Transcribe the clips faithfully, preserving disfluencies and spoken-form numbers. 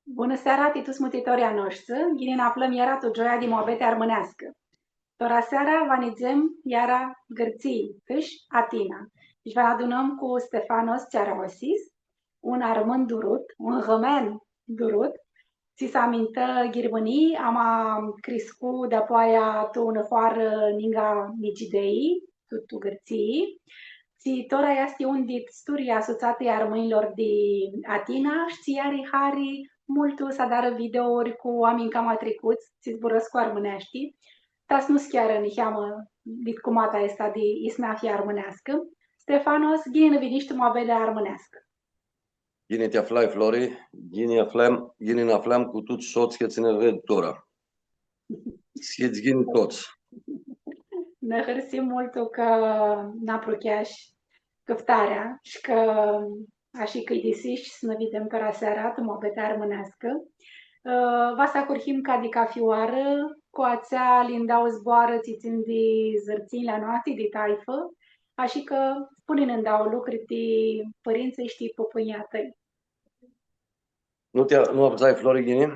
Bunã seara, ti tuts mutritorlji a noshtsã, ghini nã aflãm iara tu gioia di muabeti armãneascã. Tora seara va nidzem iara Gãrtsii, tãsh Atina. Shi va nã adunãm cu Stefanos Tsaraosis, un armãn durut, un rãmen durut, tsi s-amintã Ghirmãnii, ama criscu dapoaia tu unã hoarã ninga Migidei, tu, tu Gãrtsii. Tsi tora easti un dit sturi a Sutsatãljei a Armãnjlor di Atina, shi tsi ari hari multu s-adarã videouri cu oaminj cama tricuts, tsi zburãscu armãneashti, ta s-nu s-chearã niheamã dit cumata aestã di isnafia armãneascã. Stefanos, ghini nã vinish tu muabeti armãneascã. Ghini ti aflai, Flori, ghini aflãm, ghini nã aflãm cu tuts sotslji tsi nã ved tora. S-hits ghini tots. Nã hãrsim multu cã nã aprucheash cãftarea shi cã ashi cãidisish s-nã videm tora seara tu muabeti armãneascã. Ã, va s-ahurhim ca di cafi oarã cu atsea lindau zboarã tsi tsãn di zãrtsinjli a noasti, di taifã, ashi cã spuni-nã ndauã lucri ti pãrintsã shi ti pãpãnjlji a tãi. Nu ti, nu avdzai, Flori, ghini?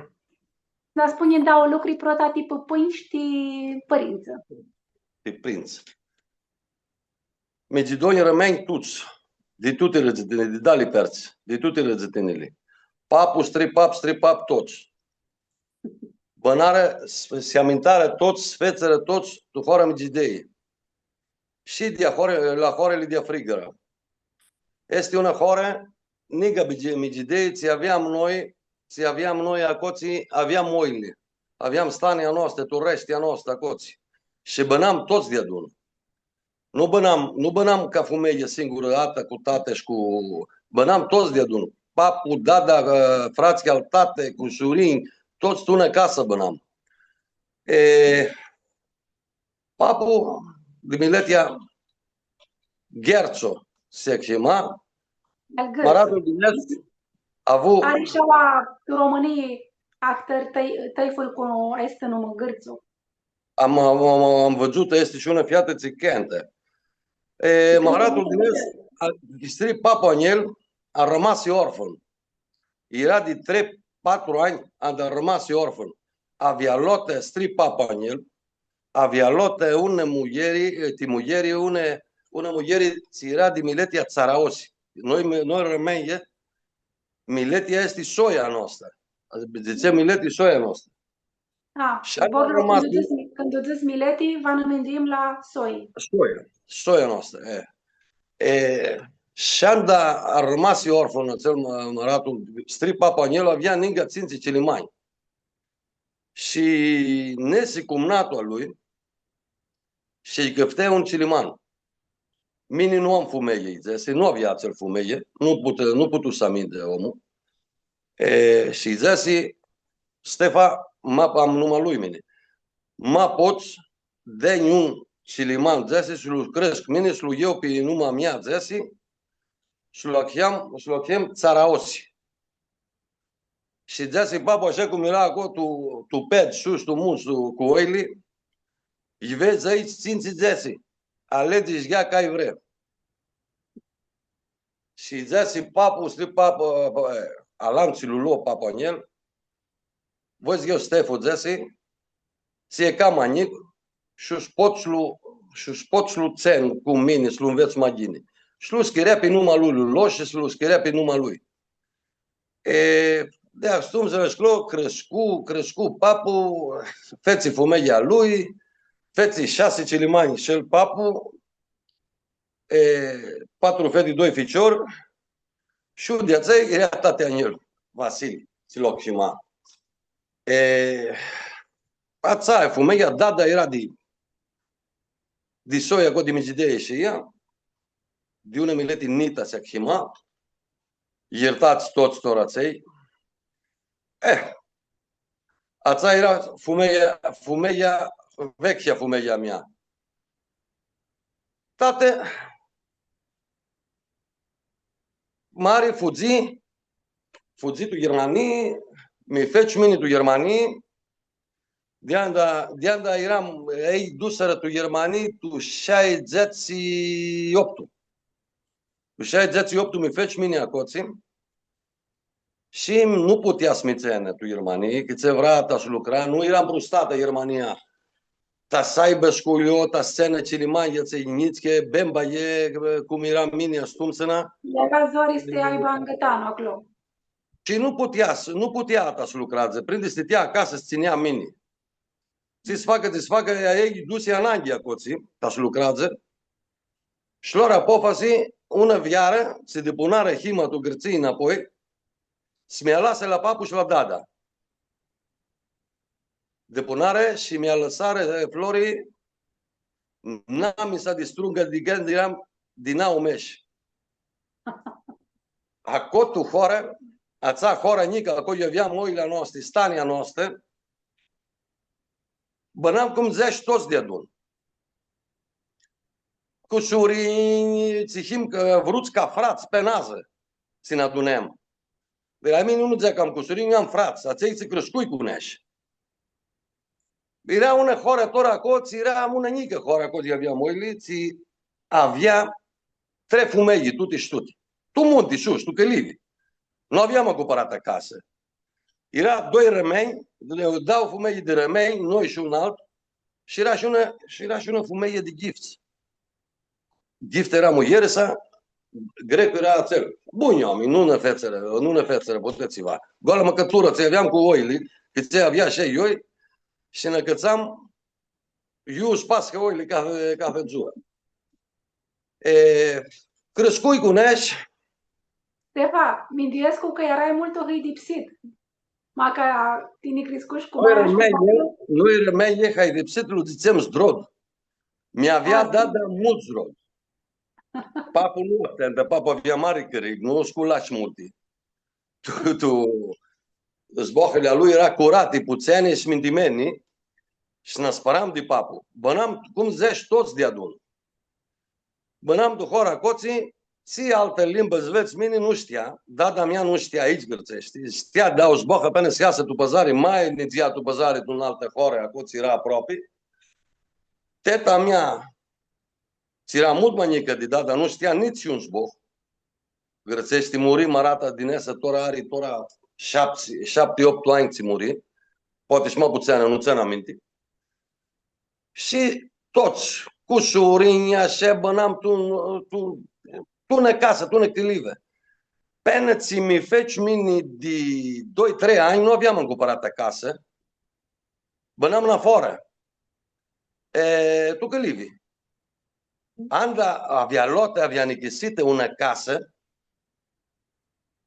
Da, spuni-nã ndauã lucri prota ti pãpãnj shi ti pãrintsã. Ti pãrintsã. Migidonj rãmenj tuts, di tuti rãdãtsinili, di deali pãrtsã, di tuti rãdãtsinili. Papu, stripap, stripap, tots. Bãnarã, s-, s-amintarã tots, s-fetsirã tots, tu hoara Migidei. Shi di ahori, la hoarãli di Afrigara. Easti unã hoarã, ninga Migi-, Migidei, tsi aveam noi, tsi aveam noi acotsi, aveam oili. Aveam stani a noastri, tureshti a noastri acotsi. Shi bãnam tots deadun. Nu bãnam, nu bãnam ca fumealji singurã datã cu tati shi cu, bãnam tots deadun. Papu, dada, ã, fratslji al tati, cusurinj, tots tu unã casã bãnam. E, papu, di miletia Ghertso, s-cljima, al Gârtsu. Mãratlu di Nescu, avu... Ari shi aua tu Romãnii, ahtãri tãi-, taifã cu aestã numã Gârtsu. Am, am, am, am vãdzutã, easti shi unã featã tsi cãntã. E, mãratlu di Nescu, a, stripaplu a njel, armasi orfan. Eara di trei, patru anj, anda armasi orfan. Avea lotã, stripaplu a njel, avea lotã unã muljeri, e, ti muljeri, unã, unã muljeri tsi eara di miletia Tsaraosi. Noi, noi rãmenj, miletia easti soia a noastrã. Dzãtsem mileti, soia a noastrã. A, shi aia zborlu, armasi, cãndu dzãts, cãndu dzãts mileti, va nã minduim la soi. Soia, soia a noastrã, e. E, shi anda armasi orfan atsel mã-, mãratlu, stripaplu a njel avea ninga tsintsi cilimanj. Shi nesi cumnatlu a lui, shi lji cãftea un ciliman. Mini nu am fumealji, lji dzãsi, nu avea atsel fumealji, nu pute-, nu putu s-aminti omlu. E, shi lji dzãsi, Stefa, ma am numa lui mini. Ma pots, dã-nj un ciliman, dzãsi, s-lu crescu mini, s-lu ljau pi numa mea, dzãsi, s-lu acljam, s-lu acljam Tsaraosi. Shi dzãsi papu, ashi cum eara aclo, tu, tu ped, sus, tu muntsã, cu oili, lji vedz aoatsi tsintsi, dzãsi, aledzi shi ia cai vrei. Shi dzãsi papu, stripapu, alantu tsi lu lo papu a njel, voi s-lju Stefu, dzãsi, tsi e cama njic, shi s-pot s-lu, shi s-pot s-lu tsãn cu mini, s-lu nvets ma ghini. Shi lu scriea pi numa lui, lu lo shi s-lu scriea pi numa lui. E, di atumtsea nclo, crescu, crescu papu, fetsi fumealja a lui, fetsi shasi cilimanj shi el papu, e, patru feti, doi ficiori, shi di atsea eara tati a njel, Vasili, tsi lo cljima. E, atsea e fumealja, dada eara di, di soia aclo di Migidei shi ea, di unã mileti Nita s-cljima, ljirtats tots tora atselj. Eh, atsea eara fumealja, fumealja, veclja fumealja a mea. Tati, mari, fudzi, fudzi tu Ghirmanii, mi feci mini tu Ghirmanii, di anda, di anda earam, elj dusirã tu Ghirmanii, tu shaidzãtsi optu. Tu shaidzãtsi optu mi feci mini acotsi. Shi nu putea s-mi tsãnã tu Ghirmanii, cã tsi vrea ta s-lucra, nu eara mprustata Ghirmania. Ta s-aibã sculio, ta s-tsãnã cilimeanjlji atselj njits, cã bemba e, cum earam mini astumtsina. Eara zori s-ti aibã angãtan aclo. Shi nu putea s-, nu putea ta s-lucreadzã. Prindi s-stãtea acasã, s-tsãnea mini. Tsi s-facã, tsi s-facã, ea lj-dusi ananghi acotsi, ta s-lucreadzã. Shi loarã apofasi, unã vearã, tsi dipunarã hima tu Gãrtsii nãpoi, s-mi alasã la papu shi la dada. Dipunarã shi mi alãsarã, e, Flori, namisa di strungã di cãndu earam di nauã meshi. Aclo tu hoarã, atsea hoarã njicã, aclo iu aveam oili a noasti, stania noastã, bãnam, cum dzãts, tuts deadun. Cusurinj, tsi him, cã vruts ca frats, pi nazã, tsi nã adunãm. Di la mini nu dzãc cã am cusurinj, am frats, atselj tsi criscui cu nesh. Eara unã hoarã tora aclo, tsi eara unã njicã hoarã aclo, tsi aveam oili, tsi avea trei fumelji, tuti shi tuti. Tu munti, sus, tu cãlivi. Nu aveam acumpãratã casã. Eara doi rãmenj, dauã fumelji di rãmenj, noi shi un altu, shi eara shi unã, shi eara shi unã fumelji di ghifts. Ghifts eara muljerisa, grecu eara atsel. Bunj oaminj, nu nã featsirã, nu nã featsirã, putea tsiva. Goalã mãcãturã tsi aveam cu oili, cã tsi avea shi elj oi, shi nã acãtsam, iu s-pascã oili cathi, cathi dzuã. E, criscui cu nesh. Stefa, minduescu cã earai multu hãidipsit. Macã tini criscushi cu... Noi maia shi cu rãmenj, tatãl? Noi rãmenj, hãidipsit, lu dzãtsem zdrod. Mi avea... A, dada multu zdrod. Papu nu, atentu, papu avea mari cãrig, nu sculã shi multi. Tu, tu zbohãli a lui eara curati, putsãni shi mintimenj, shi nã spãram di papu. Bãnam, cum dzãts, tuts deadun. Bãnam tu hoarã acotsi, tsi altã limbã s-vedz, mini nu shtia, dada mea nu shtia nitsi gãrtseashti, shtia dauã zbohã, pãnã s-easã tu pãzari, ma nidzea tu pãzari, tu unã altã hoarã, acotsi eara aproapi. Teta mea, tsi eara multu ma njicã di dada, nu shtia nitsi un zboh gãrtseashti, muri, mãrata di nesã, tora ari, tora shapti, shapti, optu anj tsi muri, poati shi ma putsãnã, nu tsãn aminti. Shi tuts, cusurinj, ashi, bãnam tu, tu, tu unã casã, tu unã cãlivã. Pãnã tsi mi feci mini di doi, trei anj, nu aveam acumpãratã casã. Bãnam nafoarã. E, tu cãlivi. Anda avea loatã, avea nichisitã unã casã,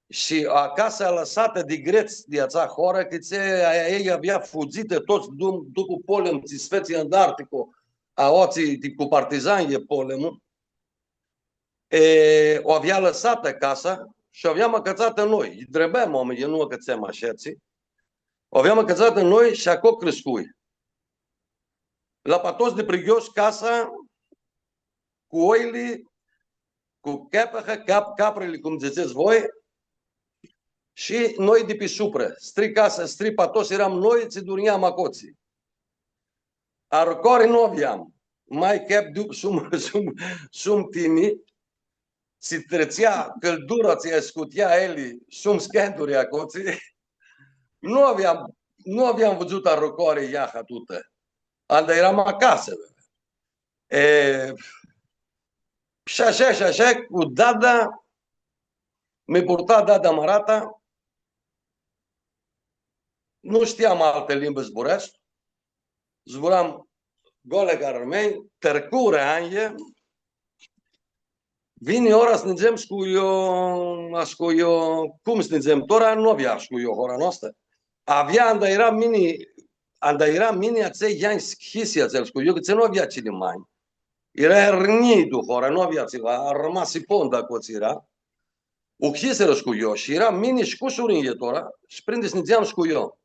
shi a casã alãsatã di grets di atsea hoarã, cã tsi, a, elj avea fudzitã tuts, du-, dupã polem, tsi s-fetsi tu Arcticu, aoatsi, di, cu partizanjlji polemlu. E, u avea alãsatã casa shi u aveam acãtsatã noi. Lji ntribam oaminjlji, nu acãtsãm ashitsi. U aveam acãtsatã noi shi aclo criscui. La patots di prighios casa, cu oili, cu capãhã, cap-, caprili, cum dzãtsets voi, shi noi di pi suprã. Stri casã, stri patots earam noi, tsi durnjam acotsi. Arcori nu aveam. Ma cã dupu sum, sum, sum tini, tsi tritsea cãldura, tsi scutea elj, sum scãnduri acotsi. Nu aveam, nu aveam vidzutã arcori iahã tutã. Anda earam acasã. E, shi ashã, shi ashã, cu dada, mi purta dada mãrata, nu shtiam altã limbã s-zburãscu, zburam goalã ca armãnj, tricurã anjlji, vini ora s-nidzem sculio, a sculio, cum s-nidzem, tora nu avea sculio hoara noastrã. Avea, anda earam mini, anda earam mini, atsel anj s-hisi atsel sculio, cã tsi nu avea cilimeanj. Eara arnjii tu hoarã, nu avea tsiva, armasi ponda acotsi eara. U hisirã sculio shi earam mini shi cusurinjlji tora, shi prindi s-nidzeam sculio.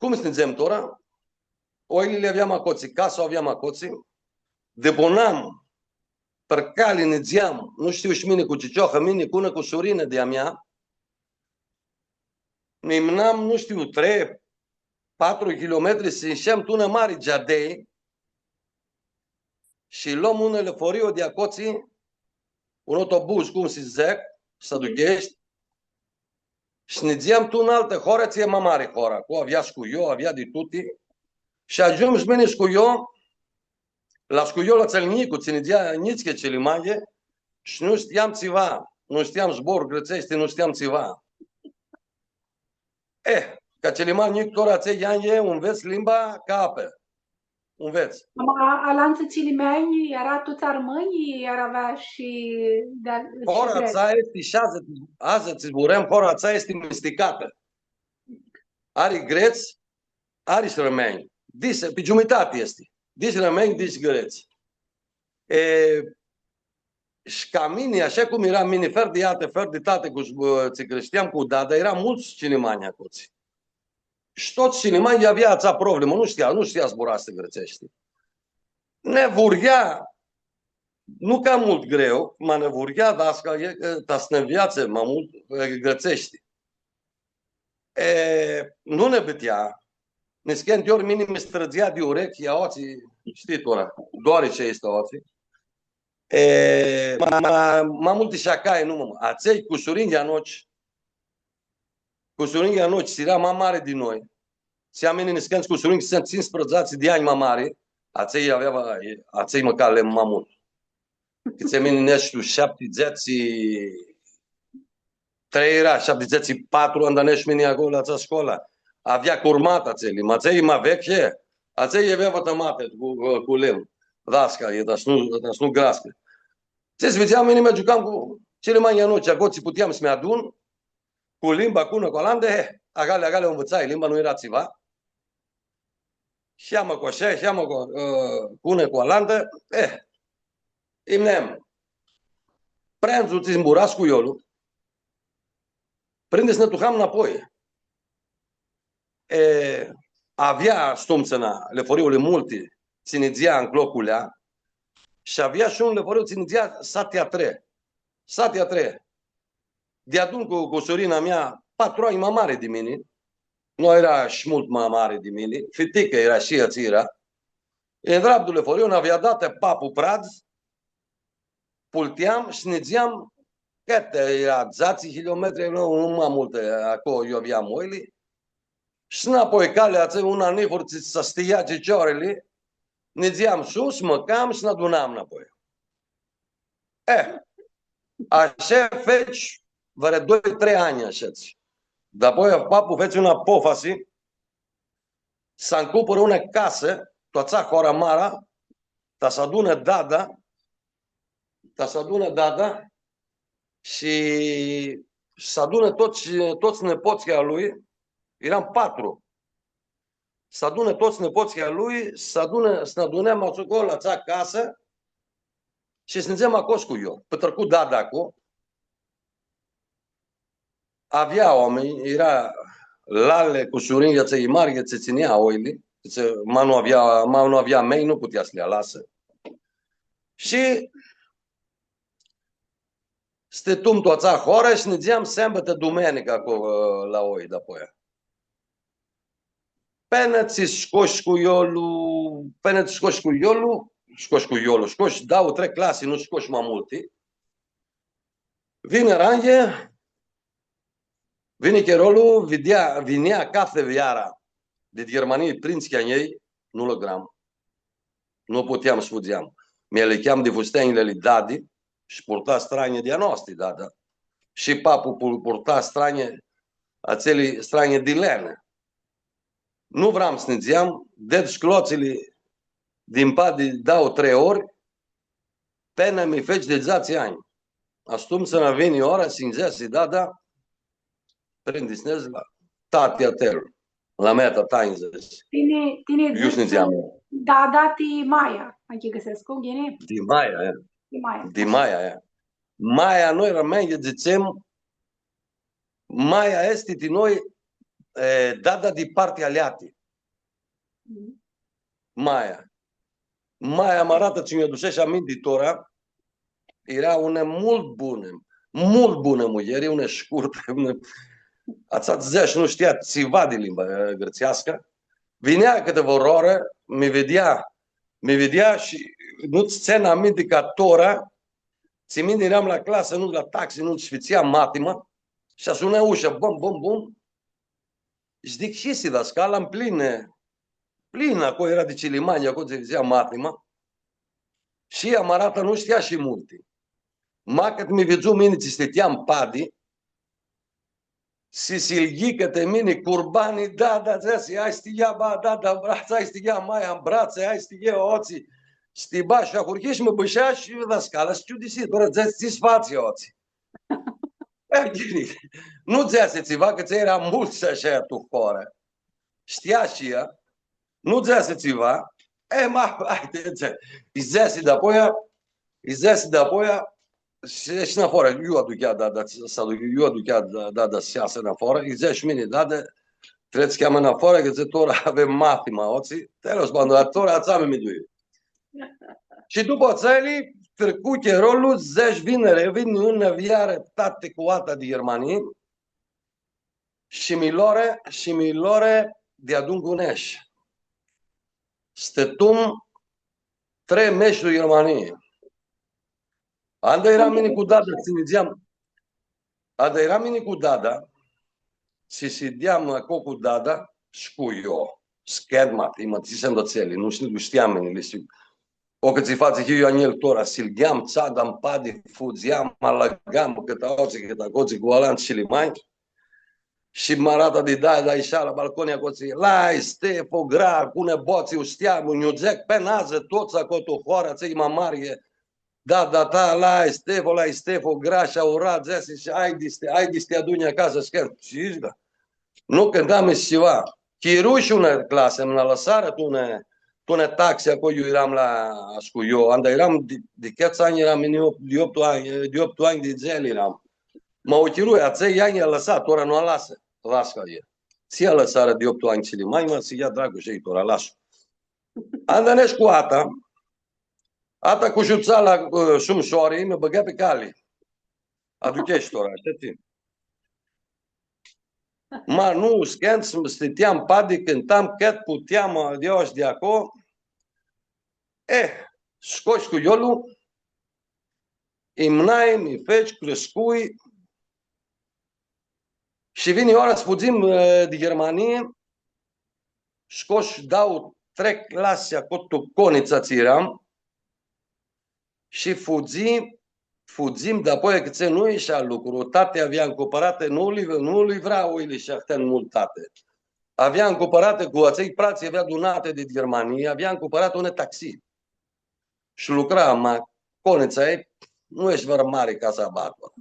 Cum s-nidzem tora? Oili li aveam acotsi, casa u aveam acotsi, dipunam, pãrcali nidzeam, nu shtiu shi mini cu ciciohã, mini cu unã cusurinã di-a mea, nimnam, nu shtiu, trei, patru kilometri, s-ishim tu unã mari geadei shi lom unã leforio di acotsi, un autobuz, cum s-dzãc, s-aducheshti, Shi nidzeam tu unã altã hoarã, tsi e ma mari hoarã, aclo avea scuio, avea di tuti. Shi agiumshu mini scuio, la scuiolu atsel njicu, tsi nidzea njitslji cilimanj, shi nu shtiam tsiva, nu shtiam zbor grãtseashti, nu shtiam tsiva. Eh, ca ciliman njic, tora atselj anj, u nvets limba ca apã. U nvets. Ama alantsã cilimeanj eara tuts armãnj, eara avea shi di-, shi Hoara grets? Atsea easti shi adzã, adzã tsi zburãm, hoara atsea easti misticatã. Ari grets, ari shi rãmenj. Dis, pi giumitati easti. Dis rãmenj, dis grets. E, shi ca mini, ashi cum earam mini, fãrã di iati, fãrã di tati, cu, tsi crishteam cu dada, eara multsã cilimanj aclotsi. Shi tuts cilimanjlji avea atsea problemã, nu shtia, nu shtia zburasã grãtseashti. Nã vurghea, nu ca multu greu, ma nã vurghea dascalja, e, ca s-nã nveatsã ma multu, e, grãtseashti. E, nu nã bitea. Niscãnti ori mini mi strãdzea di ureclji, aoatsi, shtii tora, doari tsi easti aoatsi. E, ma, ma, ma multi shacai, nu, ma, atselj cusurinj a noshtri, cusurinj a noshtri, tsi eara ma mari di noi. Tsi am mini niscãntsã cusurinj, tsi suntu tsisprãdzatsi di anj ma mari, atselj avea, atselj mãca lemnu ma multu. Cã tsi mini neshu shaptidzãtsi trei eara, shaptidzãtsi patru, anda neshu mini aclo, la atsea scoalã. Avea curmatã atselj, ma atselj ma veclji, atselj avea vãtãmatã cu, cu lemnu. Dascalja, ta s-nu, ta s-nu greascã. Tsi s-vidzeam, mini mi giucam cu cilimanjlji a noshtri, aclo tsi puteam s-mi adun, cu limba, cu unã, cu alantã, eh, acali, acali u nvitsai, limba nu eara tsiva. Heamã cu ashi, heamã cu, ã, cu unã, cu alantã, eh, imnem. Prindzu tsi zbura scuiolu, prindi s-nã tuham nãpoi. E, avea stumtsina leforiuli multi, tsi nidzea nclo culea, shi avea shi un leforiu tsi nidzea Satia trei. Satia trei. Deadun cu, cusurina mea, patru anj ma mari di mini, nu eara shi multu ma mari di mini, fiticã eara shi ea tsi eara. Intrãm tu leforiu, nã avea datã papu pradz, pulteam shi nidzeam, cãti eara, dzatsi kilometri, nu, nu ma multi, aclo iu aveam oili. Shi nãpoi calea atsea, unã nifuri tsi s-astia cicioarili, nidzeam sus, mãcam shi nã adunam nãpoi. Eh, ashi feci vãrã doi, trei anj, ashi. Dapoia papu fetsi unã apofasi s-ancupãrã unã casã, tu atsea hoarã mara, ta s-adunã dada, ta s-adunã dada shi s-adunã tuts, tuts nipotslji a lui, earam patru. S-adunã tuts nipotslji a lui, s-adunã, s-nã adunãm aclo, la atsea casã, shi s-nidzem aclo cu io. Pitrãcu dada aclo. Avea oaminj, eara lali, cusurinj, atselj mãri, tsi tsãnea oili, tsi, ma nu avea, ma nu avea mei, nu putea s-li alasã. Shi stãtum tu atsea hoarã shi nidzeam sãmbãtã, duminicã aclo, ã, la oi, dapoia. Pãnã tsi scosh cu iolu, pãnã tsi scosh cu iolu, scosh cu iolu, scosh dauã, trei clasi, nu scosh ma multi. Vini ranghea, vini chirolu, videa, vinea cathi vearã di Ghirmanii, printsã a njei, nu lãgram. Nu puteam s-fudzeam. Mi alicheam di fusteanjli ali dadi shi purta stranji di a noasti dada. Shi papu pu-, purta stranji, atseli stranji di lenã. Nu vream s-nidzeam, ded sclotsili di mpadi dauã, trei ori, pãnã mi feci di dzatsi anj. Astumtsina vini ora, s-nji dzãsi dada, prindi s-nedz la tati a tãu, la mea tata, nji dzãsi. Tini, tini iu s-nidzeam. Dada ti maia, achicãsescu, ghini? Di maia, e. Di maia. Di maia, e. Maia, noi armãnjlji dzãtsem, maia easti ti noi, e, dada di partea a ljati. Mhm. Maia. Maia, ma aratã, tsi nj-adusesh aminti tora, eara unã multu bunã, multu bunã muljeri, unã shcurtã, unã, atsea dzãtsea shi nu shtia tsiva di limba, e, grãtseascã. Vinea cãti vãrã oarã, mi videa, mi videa shi nu tsãn aminti ca tora, tsi mini earam la clasã, nu la taxi, nu, shi fãtseam matima, Shi asunã usha, bum, bum, bum. Shi dicshisi dascala, mplinã, mplinã, aclo eara di cilimanj, aclo tsi dzãtsea mathima. Shi amarata nu shtea shi multi. Macã mi vidzu mini tsi stãteam padi, si s-lji cãtã mini curbani, dada, dzãsi, ai s-ti lja, ba, dada, bratsã, ai s-ti lja, maia, bratsã, ai s-ti lja, aoatsi, s-ti ba, shi ahurhi shi mi bãsha shi dascala s-ciudisi, tora dzãsi, tsi s-fatsi aoatsi? E, ghini, nu dzãsi tsiva, cã tsi eara multsã ashi tu hoarã. Shtea shi ea, nu dzãsi tsiva, e, ma, haidi, dzã-, lji dzãsi dapoia, lji dzãsi dapoia, shi, shi nafoarã, iu aduchea dada, s-adu-, iu aduchea da-, dada s-easã nafoarã, lji dzãsh mini, dada, trets cama nafoarã, cã dzãc, tora avem mathima, aoatsi, te los, bandu, tora atsea mi dui. Shi dupã atsea, tricu chirolu, dzãsh, vineri, vini unã vãrã tati cu ata di Ghermanii, shi mi loarã, shi mi loarã deadun cu Nesh. Stãtum trei mesh tu Ghermanii. Anda earam mini cu dada, tsi nidzeam, anda earam mini cu dada, shi shideam aclo cu dada shi cu io. Scãndu, ma, ima, tsi s-ndotseli, nu shtiu, nu shtiam mini, li shtiu. O, cã tsi fatsi, hiu io, Anjel, tora, s-ljiam tsada mpadi, fudzeam, alãgam, cãtã aoatsi, cãtã acotsi, cu alanti cilimanj. Shi marata di dada, da, isha la balconi, acotsi, lai, Stefo, gra, cu nã botsi, u shtiam, nã dzãc, pi nazã, tuts aclo tu hoarã, tsi ma mari, dada ta, lai, Stefo, lai, Stefo, gra, shi aura, dzãsi, shi haidi s-ti, haidi s-ti adunj acasã, shi cã, shi, da. Nu cãntam shi tsiva. Chiru shi unã clasã, nã alãsarã tu unã, tu unã taxi, aclo iu earam la, shi cu io, anda earam di, di cãts anj earam, di optu, di optu anj, di optu anj di dzãli earam. Ma u chiru, atsea nj-alãsa, tora nu alasã, alasã ea. Tsi alãsarã di optu anj cilimanj, ma s-lja dragu shi elj, tora alasã. Anda Nesh cu ata, ata cu shutsala, ã, sum soari, mi bãgã pi cali. Aduchesh tora, shtii? Ma nu, scãndu, stãteam padi, cãntam cãt puteam, di aoa shi di aclo. Eh, scosh cu iolu, imnai, mi feci, criscui, shi vini ora s-fudzim, eh, di Ghermanii, scosh dauã, trei clasi aclo tu Conitsa tsi earam, shi fudzi-, fudzim, dapoia cã tsi nu isha lucru, tati avea ncumpãratã, nu li, nu li vrea oili shi ahãt multu tati. Avea ncumpãratã cu atselj pratslji, avea adunati di Ghermanii, avea ncumpãratã un taxi. Shi lucra, ma Conitsa e, nu easti vãrã mari ca s-abatã.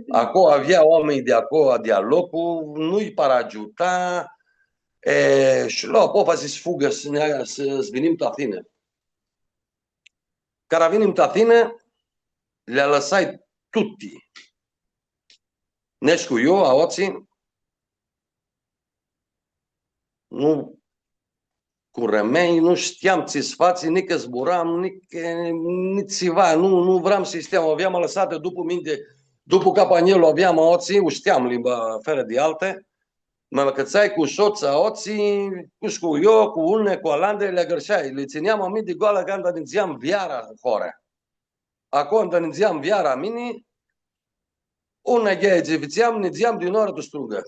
Aclo avea oaminj di aclo, di loclu, nu-lj para agiuta, e, shi loa apofasi s-fugã, s-nã, s-, s-vinim tu Athina. Cara vinim tu Athina, li alãsai tuti. Nesh cu io, aoatsi, nu, cu rãmenj, nu shtiam tsi s-fatsi, nica zburam, nica, nitsi tsiva, nu, nu vream s-shtiam, u aveam alãsatã dupu minti, dupu capa Anjelu, u aveam aoatsi, u shtiam limba, fãrã di altã, ma cã tsi ai cu sotsa aoatsi, cu, cu io, cu unã, cu alantã, li agãrshai, li tsãneam aminti goalã canda nidzeam veara hoarã. Aclo anda nidzeam veara mini, unã gheaia tsi fãtseam, nidzeam di unã oarã tu strugã.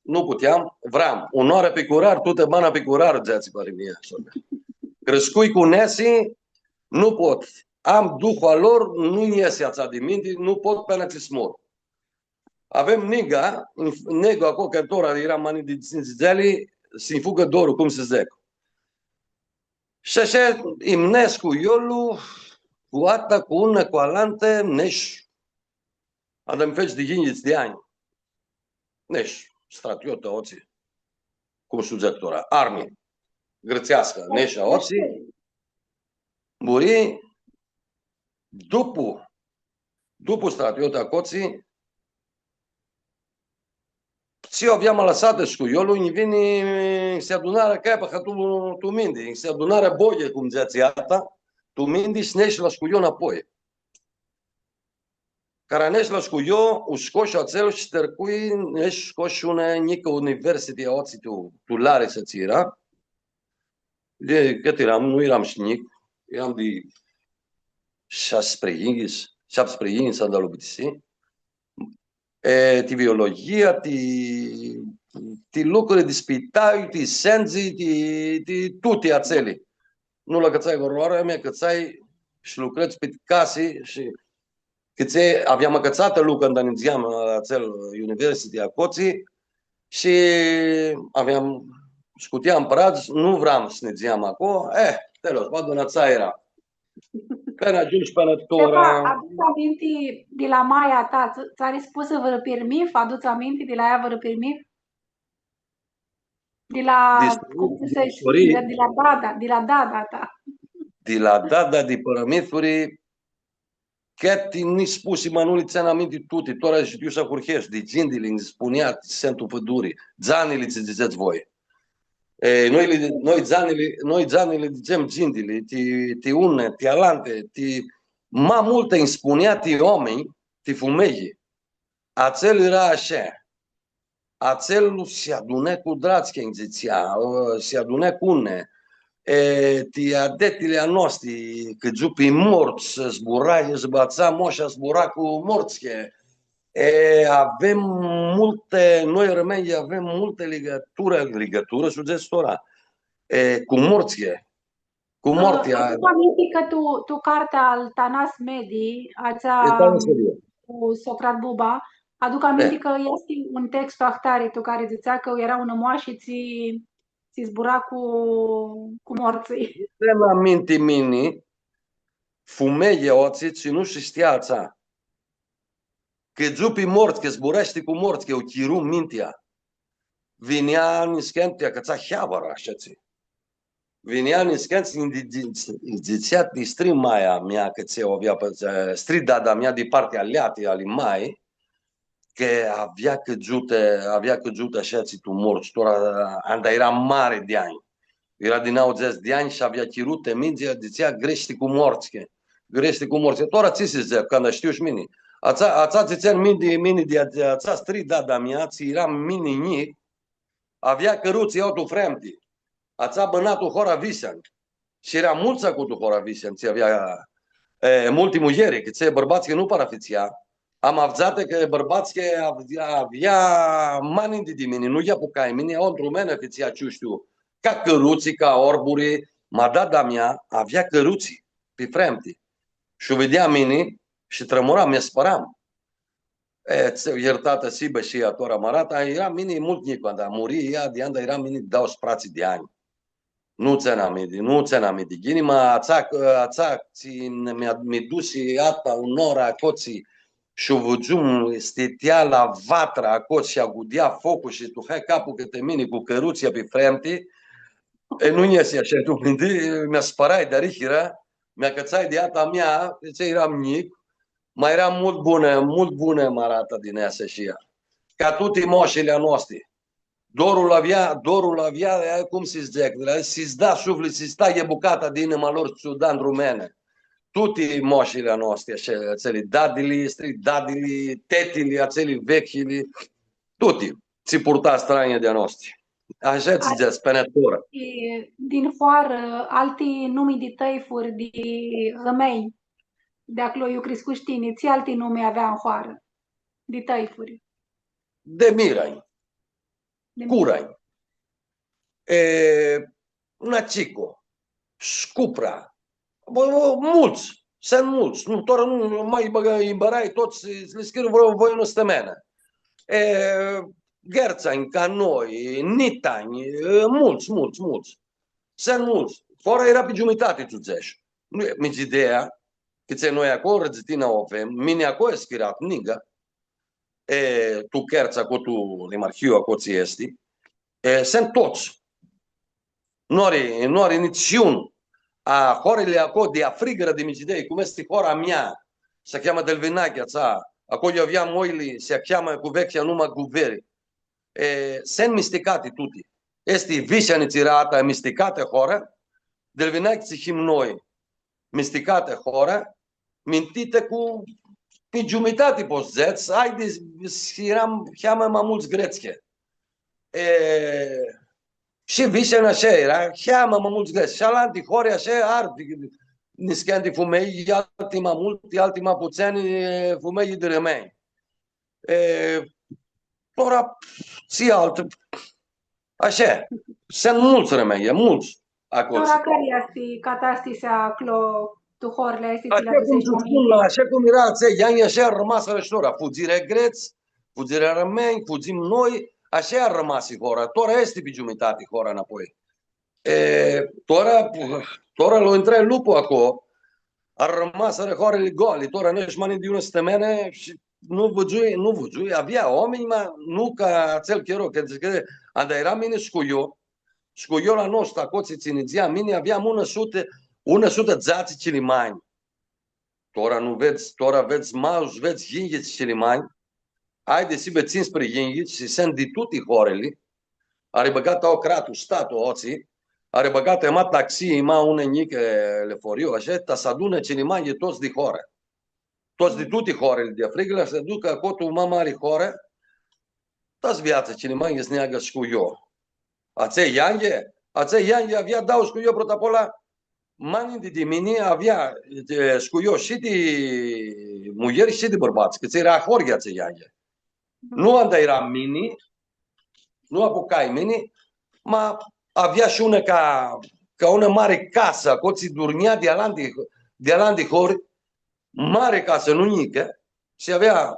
Nu puteam, vream. Unã oarã pi curar, tutã bana pi curar, dzãtsi, pari mea, sora. Criscui cu neshi, nu pot. Am duhlu a lor, nu-nj easi atsea di minti, nu pot pãnã tsi s-mor. Avem niga, nega aclo, cã tora earam ma nitsi di tsintsi dzãli, s-nji fugã dorlu, cum s-dzãc. Shi ashi, imnescu iolu, cu ata, cu unã, cu alantã, Nesh. Anda mi feci di yinghits di anj. Nesh, stratiotã, aoatsi. Cum s-dzãc tora, armi. Grãtseascã, Nesh, aoatsi. Muri, dupu, dupu stratiotã, acotsi, tsi u aveam alãsatã shi cu iolu, nji vini, s-adunarã cai pa tu, tu minti, s-adunarã boghea, cum dzãtsi ata, tu minti shi Nesh la scuio nãpoi. Cara Nesh la scuio, u scosh atsel shi tãrcui, Nesh scosh unã njicã university aoatsi tu, tu Larisa tsi eara. Di cãt earam, nu earam shi njic, earam di shasprãyinghits, shaptsprãyinghits anda lu bitisi. E, ti biologia, ti, ti lucri di spitai, ti sendzi, ti, ti tuti atseli. Nu lã acãtsai vãrãoarã, mi acãtsai shi lucredz pi casi shi cãtse aveam acãtsatã lucra anda nidzeam la atsel university acotsi shi aveam, scuteam pradz, nu vream s-nidzeam aclo, eh, telos, va adunã tsaira. Pãnã agiumshu pãnã tora. Stefa, adu-ts aminti di la maia ta, ts-, ts-ari spusã vãrã pirmith, adu-ts aminti di la ea vãrã pirmith? Di la, di cum s-dzãtsi, di la dada, di la dada ta. Di la dada, di pãrãmithuri, cãti nji spusi, ma nu li tsãn aminti tuti, tora shi iu s-ahurhescu, di gindili, nji spunea, tsi sãntu pãduri, dzanili, tsi dzãtsets voi. E, noi li, noi dzanili, noi dzanili dzãtsem gindili, ti, ti unã, ti alantã, ti, ma multu nji spunea ti oaminj, ti fumelji. Atsel eara ashi. Atsel si adunã cu dratski, nji dzãtsea, ã, si adunã cu unã. E, ti adetili a noasti, cãdzu pi mortsã, zbura, zbãtsa mosha, zbura cu mortschi. E, avem multi, noi rãmenj avem multi ligãturi, ligãturi, s-dzãc tora, e, cu mortschi. Cu morti. Ã, adu-ts aminti cã tu, tu cartea al Tanas Medi, atsea, e, Tanas Medi, cu Socrat Buba, adu-ts aminti, e, cã easti un text ahtari tu cari dzãtsea cã eara unã moashi tsi, tsi zbura cu, cu mortsãlj. Tsãn aminti mini, fumealja aoatsi, tsi nu shtia atsea. Cãdzu pi mortschi, cã zburashti cu mortschi, cã u chiru mintea. Vinea niscãnti, acãtsa heavãrã, ashitsi. Vinea niscãnti, nji dzi-, dzi-, dzãtsea, ti stri maia mea, cã tsi u avea, pi, stri dada mea di partea a leati, ali mai, cã avea cãdzutã, avea cãdzutã ashitsi tu mortsã, tora, anda eara mari di anj. Eara di nauãdzãts di anj shi avea chirutã mintea, dzãtsea, greshti cu mortschi. Greshti cu mortschi. Tora tsi s-dzãc, canda shtiu shi mini. Atsea, atsea dzãtseam mini, mini di atsea, atsea stri dada mea, tsi earam mini njic, avea cãrutsi, eu tu Fremti. Atsea bãna tu hora Visean. Shi eara multsã aclo tu hora Visean, tsi avea, e, multi muljeri, cã tsi bãrbatski nu para fãtsea. Am avdzãtã cã bãrbatski avea, avea ma ninti di mini, nu lj-apucai mini, eu ãndrumeni fãtsea, tsi shtiu, ca cãrutsi, ca orburi, ma dada mea avea cãrutsi, pi Fremti. Shi u videa mini shi trãmuram, mi spãram. E, tsi-, ljirtatã s-hibã shi ea tora, marata, earam mini multu njic, canda muri ea, di anda earam mini dauãsprãdzatsi di anj. Nu tsãn aminti, nu tsãn aminti ghini, ma atsea, atsea tsi mi, mi dusi ata unã oarã acotsi shi u vidzum, stitea la vatra acotsi shi agudea foclu shi tu hai caplu cãtã mini cu cãrutsia pi Fremti, e, nu nj-easi ashi tu minti, mi spãrai di arihirã, mi acãtsai di ata mea, tsi earam njic, ma eara multu bunã, multu bunã, marata, di nea s-shtia. Ca tuti moshili a noasti. Dorlu avea, dorlu avea, e, cum s-dzãc, s-da suflit, s-taie bucata di inima lor, s-u da ãndrumeni. Tuti moshili a noasti, ashi, atseli dadili, stri dadili, tetili, atseli vecljili, tuti, tsi purta stranji di a noasti. Ashi s-dzãc, pi tora. E, din hoarã, alti numi di tãifuri, di rãmenj, di aclo iu criscush tini, tsi alti numi avea tu hoarã, di tãifuri? Di Miranj. Di Miranj. Curanj. E, Nacico, Scupra, bã, bã, multsã, suntu multsã, nu, tora nu, ma lji bãgai, lji bãgai tuts, lã scriu voi, voi nu stãmena. E, Ghertsanj, Canoi, Nitanj, e, multsã, multsã, multsã. Suntu multsã. Hoara eara pi giumitati, tsi dzãts. Nu e, Migidea, cã tsi noi aclo, Rãdãtina u avem, mini aclo e schirat, ninga. E, tu Chertsa, aclo tu Limarhiu, aclo tsi easti. E, suntu tuts. Nu ari, nu ari niciun. A, hoarili aclo di afrigãrã di Migidei, cum easti hoara mea, s-cheamã Delvinachi, atsea, aclo iu aveam oili, s-cheamã cu vechea numã Guveri. E, suntu misticati tuti. Easti Viseani tsi eara ata misticatã hoarã, Delvinachi tsi him noi, misticatã hoarã, mintitã cu, pi giumitati pots s-dzãts, haidi, s-, earam, cheamã ma multsã gretschi. E, shi Viseani ashi eara, cheamã ma multsã gretschi. Shi alanti hori ashi, ari, niscãnti fumelji, alti ma multi, alti ma putsãni, fumelji di rãmenj. E, tora, tsi altã. Ashi, suntu multsã armãnj, multsã aclo. Tora cari easti catastisea aclo, tu horli aesti tsi li adusesh aminti? Ashi cum eara atselj anj, ashi armasirã shi tora. Fudzirã grets, fudzirã armãnj, fudzim noi, ashi armasi hora. Tora easti pi giumitati hora nãpoi. E, tora, tora lu intrã luplu aclo, armasirã horli goli, tora nu easti ma ninti di unã stãmãnã shi nu vidzui, nu vidzui, avea oaminj, ma nu ca atsel chiro, cã dzãc cã anda earam mini Scuio, Scuio la nostru, aclo tsi nidzea mini, aveam unã sutã, unã sutã dzatsi cilimanj. Tora nu vedz, tora vedz, ma s-vedz yinghits cilimanj, haidi s-hibã tsintsi pri yinghits shi suntu di tuti horli, ari bãgatã au cratlu, statlu, otsi, ari bãgatã ma taxi, ma unã njicã leforiu, ashi, ta s-adunã cilimanjlji tuts di horã. Tuts di tuti horli di Africa, s-ducã aclo tu ma mari horã, ta s-veatsã cilimanjlji s-neagã Scuio. Atselj anj, atselj anj avea dauã Scuio, prota pola, ma ninti di mini, avea, e, Scuio shi di muljeri shi di bãrbats, cã tsi eara ahoryea atselj anj. Nu anda earam mini, nu apucai mini, ma avea shi unã ca, ca unã mari casã, aclo tsi durnjea di alanti, di alanti hori, mari casã, nu njicã, shi avea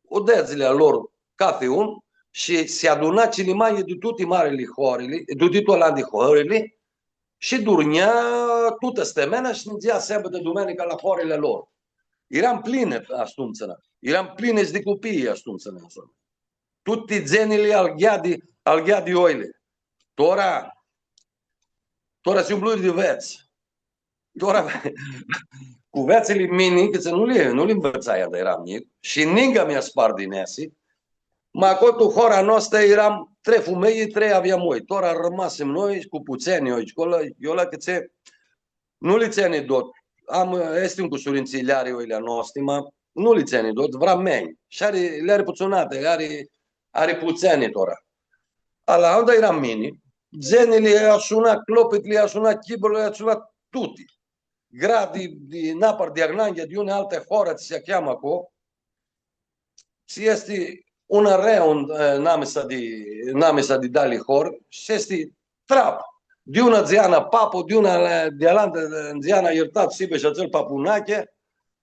udedzli a lor, cathi un, shi s-aduna cilimanjlji di tuti marili horli, di tuti alanti horli, shi durnjea tutã stãmãna shi nidzea sãmbãtã, duminica la horli a lor. Earam plini astumtsina, earam plini di cupii astumtsina. Tuti dzenili alghea di, alghea di oili. Tora, tora s-umplui di vets. Tora, cu vetsli mini, cã tsi nu li, nu li nvitsai anda earam njic, shi ninga mi aspar di nesi, ma aclo tu hora noastrã earam trei fumelji, trei aveam oi. Tora armasim noi cu putsenj oi, aclo, io la cã tsi nu li tsãni dot. Am, easti un cusurin tsi li ari oili a noasti, ma nu li tsãni dot, vrea menj. Shi ari, li ari putsunati, ari, ari putsenj tora. Ala, anda earam mini, dzenili asuna, clopitli asuna, chiburli asuna, tuti. Gradi di, di napart di Agnanghea, di unã altã horã, tsi s-cheamã aclo, shi easti un arãu, e, namisa di, namisa di deali hori, shi easti trap. Di unã dzeanã papu, di unã, e, di alantã, e, dzeanã, ljirtat s-hibã shi atsel papunache,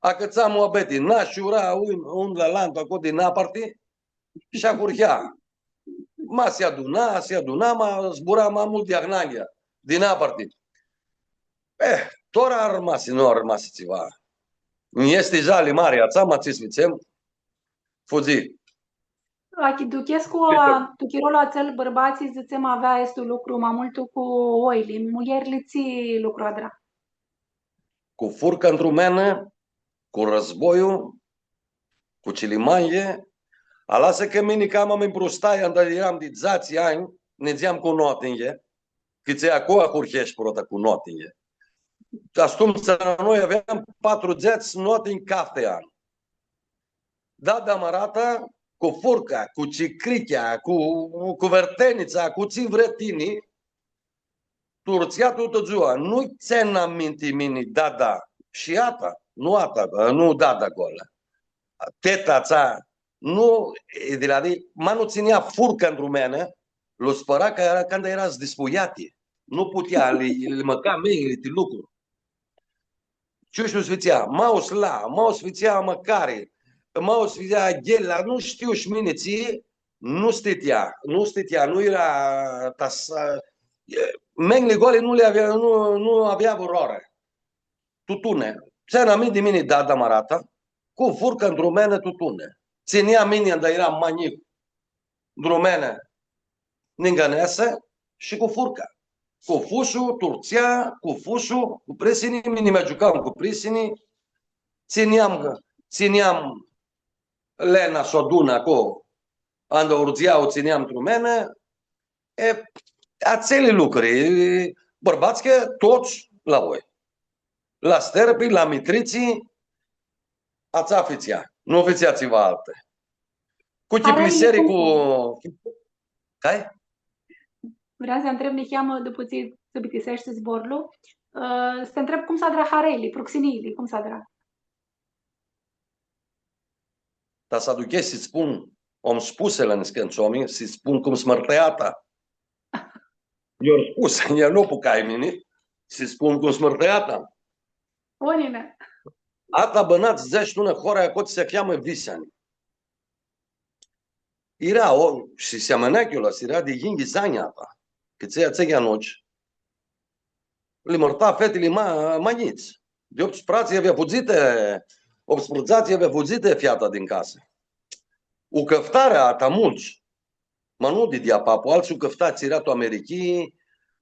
acãtsa muabeti, na shura un, un la alantu aclo di naparti, shi ahurhea. Ma s-aduna, s-aduna, ma zbura ma multu di Agnanghea, di naparti. Eh, tora armasi, nu armasi tsiva. Nj-easti jali mari, atsea, ma tsi s-fãtsem, fudzi. Achi, duchescu, tu chirolu atsel bãrbatslji, dzãtsem, avea aestu lucru ma multu cu oili, muljerli tsi lucru adra? Cu furca ntr-unã mãnã, cu rãzboiu, cu cilimanjlji, alasã cã mini cama mi mprustai, anda earam di dzatsi anj, nidzeam cu notinjli, cã tsi aclo ahurheshti prota cu notinjli. Astumtsea noi aveam patrudzãts notinj cafti an. Dada Marata, cu furca, cu cicrichea, cu, cu vãrtenitsa, cu tsi vrei tini, turtsea tutã dzua. Nu tsãn aminti mini dada shi ata, nu ata, nu dada gola. Teta atsea, nu, e, di la di, ma nu tsãnea furca ntr-unã mãnã, lu spãra ca, canda eara zdispuiati. Nu putea, li, li mãca menjli ti lucru. Ciushlu s-fãtsea, ma u sla, ma u s-fãtsea mãcari, ma u s-fãtsea ghela, nu shtiu shi mini tsi, nu stitea, nu stitea, nu eara ta s-, e, menjli goli nu li avea, nu, nu avea vãrãoarã. Tutune. Tsãn aminti mini dada Marata, cu furca ntr-unã mãnã tutune. Tsãnea mini anda earam ma njic, ntr-unã mãnã ningãnesã shi cu furca. Cu fusu, turtsea, cu fusu, cu prisini, mini mi agiucam cu prisini, tsãneam, tsãneam lena s-u adun aclo, anda urdzea, u tsãneam ntr-unã mãnã, e, atseli lucri, bãrbatslji tuts la oi. La sterpi, la mitritsi, atsea fãtsea. Nu fãtsea tsiva altã. Cu chipliseri, cu... Cai? Vream s-ti ntreb niheamã, dupã tsi s-bitiseashti zborlu, ã, s-ti ntreb cum s-adra harãili, pruxiniili, cum s-adra? ta s-aducheshti s-spun, om spusele niscãntsã oaminj, s-spun cum s-mãrtã ata. Io spus, io nu apucai mini, s-spun cum s-mãrtã ata. Unã. Ata bãna, dzãc, tu unã hoarã aclo tsi s-cheamã Viseani. Eara, o, shi s-amãnea aclo, eara di yinghits anj ata, cã tsi atsea noci. Li mãrta fetili ma, ma njits. Di optsprãdzatsi avea fudzitã, optsprãdzatsi avea fudzitã feata din casã. U cãftarã ata multsã. Ma nu didea papu, altsã u cãfta, tsi eara tu Americhii,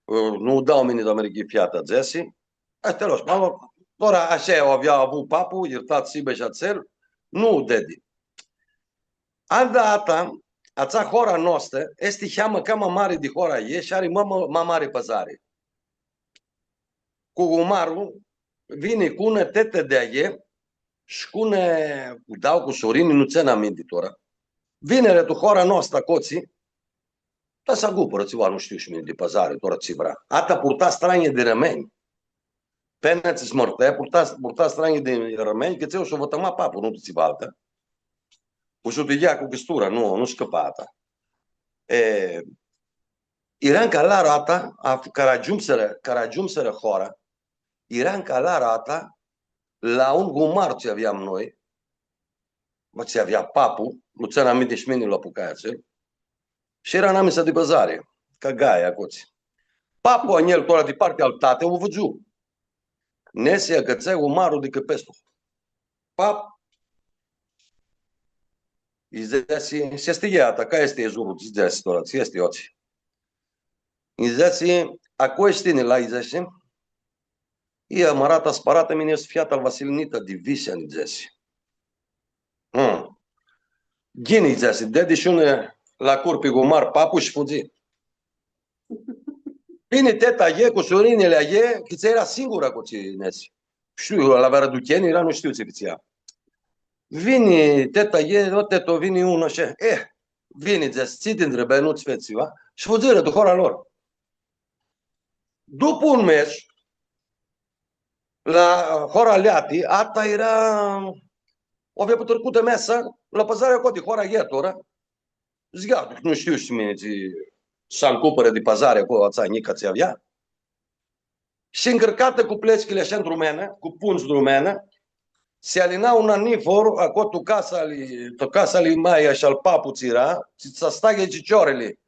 ã, nu dau mini tu Americhii feata, dzãsi. Aestã los, ma, tora ashi u avea avut papu, yirtat s-hibã shi atsel, nu u dedi. Anda ata, atsea hoara noastrã, easti heamã cama mari di hoara ei shi ari ma, ma, ma mari pãzari. Cu gumarlu, vini cu unã tetã di a ei, shi cu unã, cu dauã cusurini, nu tsãn aminti tora. Vinirã tu hoara noastrã aclotsi, ta s-acupãrã tsiva, nu shtiu shi mini, di pãzari, tora tsi vrea. Ata purta stranji di rãmenj. Pãnã tsi s-mãrtã, purta, purta stranji di rãmenj, cã tsi u s-u vãtãma papu, nu di tsiva altã. U s-u dãdea cu cãstura, nu, nu scãpa ata. E, eara ncãljarã ata, a, cara agiumsirã, cara agiumsirã hoara, eara ncãljarã ata, la un gumar tsi aveam noi, ma tsi avea papu, nu tsãn aminti shi mini lu apucai atsel, shi eara anamisa di pãzari, ca gaia, aclotsi. Papu a njel, tora di partea al tati, u vãdzu. Nesi, acãtsã gumarlu di cãpeslu. Pap! Lji dzãsi, s-easti ea ta, ca easti e zurlu, tsi dzãsi tora, tsi easti aoatsi? Lji dzãsi, a cui easti, nji la, lji dzãsi, ia, mãrata, s-pãradz, mini escu feata al Vasilinita di Viseani, dzãsi. Hm. Ghini, dzãsi, dedi shi unã lacuri pi gumar, papu, shi fudzi. Vini teta a ljei, cusurinili a ljei, cã tsi eara singura cu tsi nesi. Shtiu, la vãrã ducheni eara, nu shtiu tsi fãtsea. Vini teta a ljei, o, teto, vini unã shi, eh, vini, dzãsi, tsi ti ntribã, nu tsã fetsi tsiva? Shi fudzirã tu hoara lor. Dupã un mes, la hoara a ljati, ata eara, u avea pitricutã mesa, la pãzari aclo di hoara a ljei tora. Dzãc, nu shtiu shi mini, tsi, s-ancupãrã di pãzari aclo, atsea njicã tsi avea. Shi ncãrcatã cu pletschili ashi ndrumenã, cu pungi ndrumenã, s-alina un anifor, aclo tu casa ali, tu casa ali maia shi al papu tsi eara, tsi s-astaghi ciciorili,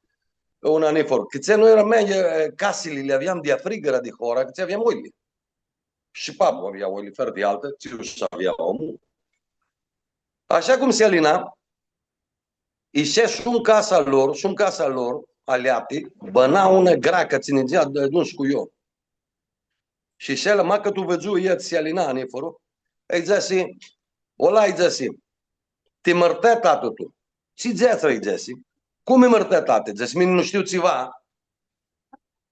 un anifor. Cã tsi noi earam, e, casili li aveam di-a frigãra di hoarã, cã tsi aveam oili. Shi papu avea oili, fãrã di altã, tsi u s-avea omlu. Ashi cum s-alina, ishi shi tu casa lor, shi tu casa lor, a ljati, bãna unã gracã, tsi nidzea di atumtsea cu io. Shi ashi, ma cãt u vidzu, ea tsi alina aniforlu, lji dzãsi, ola, lji dzãsi, ti mãrtã tati tu. Tsi dzãts, lji dzãsi? Cum mi mãrtã tati? Dzãsi, mini nu shtiu tsiva.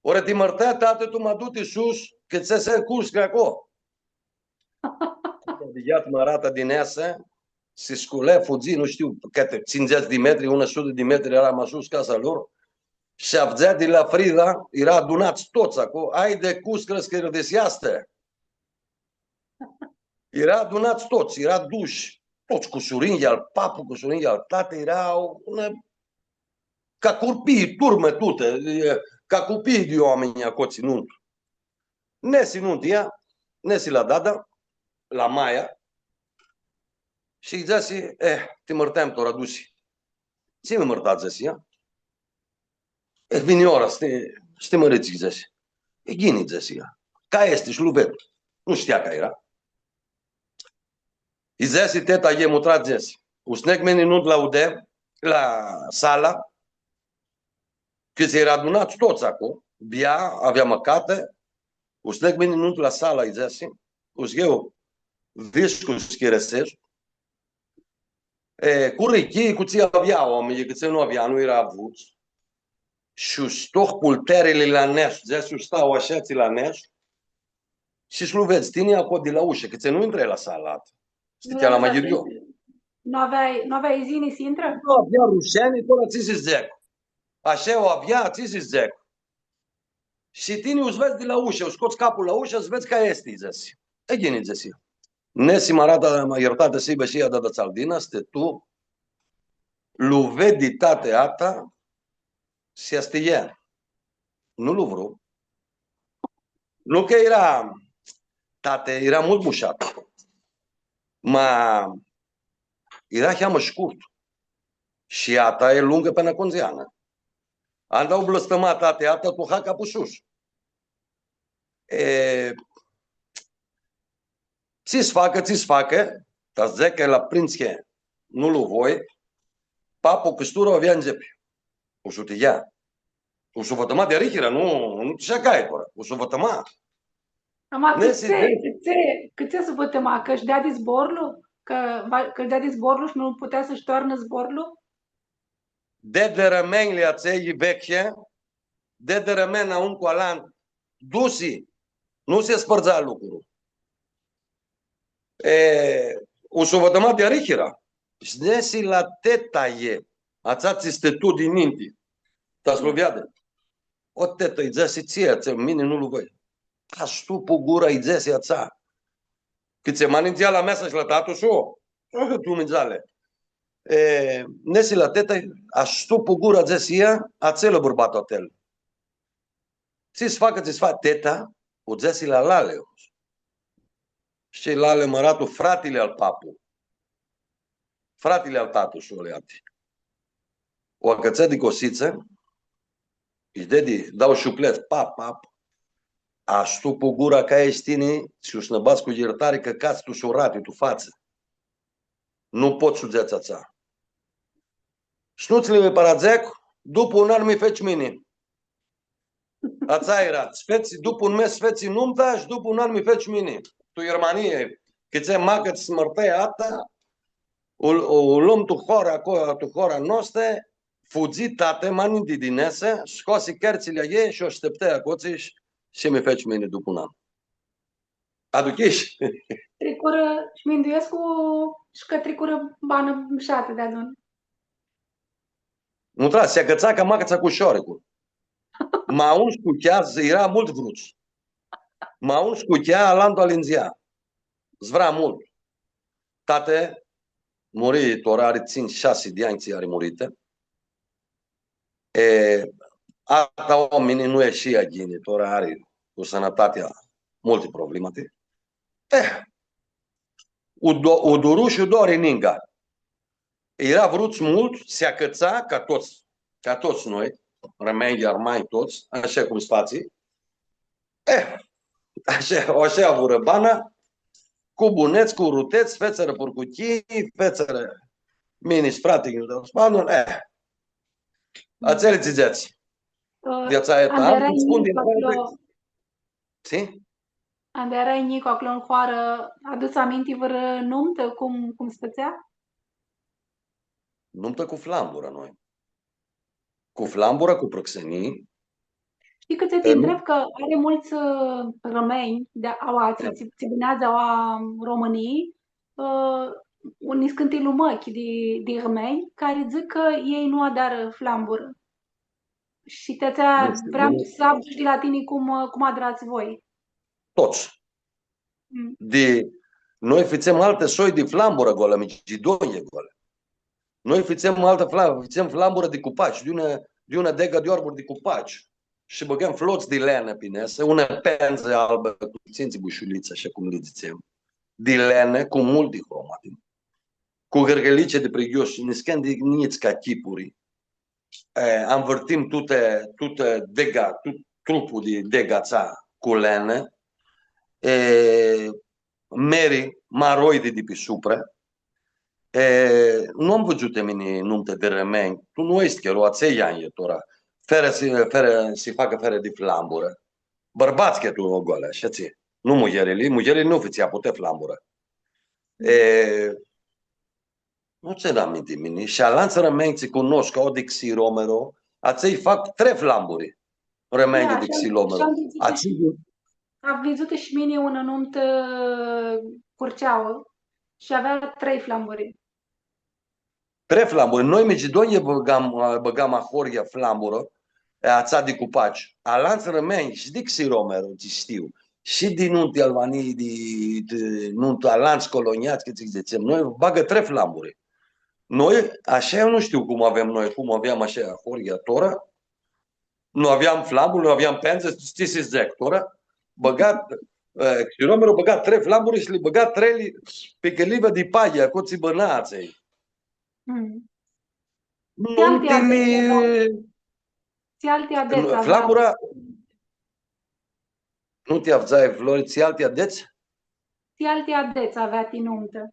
Ora ti mãrtã tati tu, ma du-ti sus, cã tsi s-cuscã aclo. Cum u vidzu mãrata di nesã, si sculã, fudzi, nu shtiu, cãti tsindzãts di metri, unã sutã di metri eara ma sus casa lor, shi avdzã di la frida, eara adunats tuts aclo, haidi, cuscã, scãrdisea-sta. Eara adunats tuts, eara dush, tuts cusurinjlji al papu, cusurinjlji al tati, eara unã, ca curpii, turmã tutã, e, ca cupii di oaminj aclo, tsi nuntu. Nesi nuntu ea, nesi la dada, la maia, shi lji dzãsi, eh, ti mãrtam tora, dusi. Tsi mi mãrta, dzãsi ea. E, vini ora, s-ti, s-ti mãrits, dzãsi. E, ghini, dzãsi ea. Ca easti, shi lu ved. Nu shtia cai eara. Lji dzãsi teta, e, mutrat, dzãsi. U s-neg mini nuntu la udea, la sala, cã eara adunats tuts aclo, bea, avea mãcatã, u s-neg mini nuntu la sala, lji dzãsi, u s-ljau viscu s-chirãsescu, e, cu rãchii, cu tsi avea oaminjlji, cã tsi nu avea, nu eara avuts. Shi u s-toc pulterili la neshu, dzãsi, u s-stau ashitsi la neshu, shi s-lu vedz tini aclo di la ushã, cã tsi nu intrai la sala. Shtii, nu, la ma ghirghiu. Nu aveai, nu aveai izini s-intrã? Nu avea rushani, tora tsi s-dzãc. Ashi u avea, tsi s-dzãc. Shi tini u s-vedz di la ushã, u scots capul la ushã, s-vedz cai easti, dzãsi. E, ghini, dzãsi. Nesi, mãrata, ma, yirtatã s-hibã shi ea, dada Tsaldina, s-ti tu, Lu vedi tate ata, s-astie. Nu lu vru. Nu cã eara, tate, eara multu mushat. Ma eara niheamã shcurtu. Shi ata e lungã pãnã cundzeanã. Anda u blãstãma tate ata, tu ha capu sus. E, tsi s-facã, tsi s-facã, ta dzãcã la printsi, nu lu voi, papu cãstura u avea ndzepi. U s-u tãlja. U s-u vãtãma di arihira, nu, nu ti shacai tora. U s-u vãtãma. Ama cãtse, cãtse, cãtse s-u vãtãma? Cã sh-deadi zborlu? Cã va, cã sh-deadi zborlu shi nu putea s-sh-toarnã zborlu? Dedi rãmenjli atselj veclji, dedi rãmen a un cu alantu, dusi, nu s-spãrdza lucru. E, u s-u vãtãma di arihira. Sh-nesi la teta ei, atsea tsi stãtu dininti, ta s-lu veadã. O, tetã, lji dzãsi, tsi e atsel, mini nu lu voi. Ashtu pu gura, lji dzãsi atsea. Cãtse ma nindzea la measã shi la tatu-su? Ã, Dumnidzale. E, nesi la teta, ashtu pu gura, dzãsi ea, atsel e bãrbatlu a tãu. Tsi s-facã, tsi s-facã, teta, u dzãsi la lali. Shi lali mãratlu, fratili al papu. Fratili al tatu-su, leati. U acãtsã di cositsã, lji dedi, da un shuclet, pap, pap. Ashtu pu gura ca eshti tini, shi u s-nã badz cu ljirtari cã cats tu surati, tu fatsã. Nu pot s-u dzãts atsea. Shi nu tsã li paradzec, dupu un an mi feci mini. Atsea eara, s-fetsi, dupu un mes s-fetsi numta shi dupu un an mi feci mini. Tu Ghermanii, cãtse macã tsi s-mãrtã ata, u, u lom tu hora, aclo, tu hora noastrã, fudzi tate, ma ninti di nesã, scoasi cãrtsãli a ljei shi u ashtiptã acotsi shi, shi mi feci mini dupu un an. Aduchish? Tricurã, shi minduescu shi cã tricurã banã mushatã deadun. Nu, tra, s-acãtsa cama cãtsa cu shoricul. Ma un scuchea, eara multu vruts. Ma un scuchea, alantu alindzea. S-vrea multu. Tate, muri, tora ari tsintsi, shasi di anj tsi ari muritã. E, ata omini nu eshi ghini, tora ari cu sãnãtatea multi problemati. E, u do-, u duru shi u dori ninga. Eara vruts multu, s-acãtsa ca tuts, ca tuts noi, rãmenj, armãnj, tuts, ashi cum s-fatsi. E, ashi, ashi avurã bana, cu bunets, cu urutets, fetsirã purcuchii, fetsirã mini shi frati, e, atseli tsi dzãts. Ã, di atsea etapã, anda earai njic aclo, tsi? Anda earai njic aclo tu hoarã, aduts aminti vãrã numtã, cum, cum s-fãtsea? Numtã cu flambura, noi. Cu flambura, cu prãxãnii. Shtii cã tsi ti ntreb, cã ari multsã, ã, rãmenj di aoa, tsi, tsi, tsi bineadzã aoa Romãnii, ã, un niscãnti lumãchi di, di rãmenj, cari dzãc cã elj nu adarã flamburã. Shi ti atsea vream s-aflu shi di la tini cum, cum adrats voi. Tuts. Mm. Di, noi fãtsem altã soi di flamburã, golã, migidonji, golã. Noi fãtsem altã fla-, fãtsem flamburã di cupaci, di unã, di unã degã di arburi di cupaci. Shi bãgãm flots di lenã pi nesã, unã pendzã albã cu tsintsi bushulitsi, ashi cum li dzãtsem, di lenã, cu multi hromati, cu gãrgãlici di prighiu shi niscãnti njits ca chipuri. E, anvãrtim tutã, tutã dega, tut trupul di dega atsea cu lenã, e, meri, maroidi di pi suprã. E, nu am vidzutã mini numtã di rãmenj, tu nu easti chiar, atselj anj e tora, fãrã s-, fãrã s-facã fãrã di flamburã. Bãrbats cã tu, golã, shi atselj. Nu muljerli, muljerli nu fãtsea, putea flamburã. E, nu tsãn aminti mini. Shi alantsã rãmenj tsi cunoscu, ca Dixi Romero, atselj fac trei flamburi. Rãmenj di Dixi Romero. Atselj... Am vidzutã shi mini unã numtã curceauã shi avea trei flamburi. Trei flamburi. Noi, migidonji, bãgam, bãgam ahoryea flamburã, e, atsea di cupaci. Alantsã rãmenj, shi Dixi Romero, tsi shtiu. Shi di numtã Albanii, di, di numtã alantsã colonjats, cã tsi dzãtsem. Noi bagã trei flamburi. Noi, ashi, eu nu shtiu cum avem noi, cum aveam ashi, ahoryea tora, nu aveam flamuri, nu aveam pendzã, shtii tsi dzãc tora, bãga, e, xiromerlu bãga trei flamuri shi li bãga trei pi cãliva di paghi, aclo tsi bãna atselj. Mm. Tsi alti adets avea? Tsi alti adets avea? Flamura, nu ti avdzai, Flori, tsi alti adets? Tsi alti adets avea ti numtã?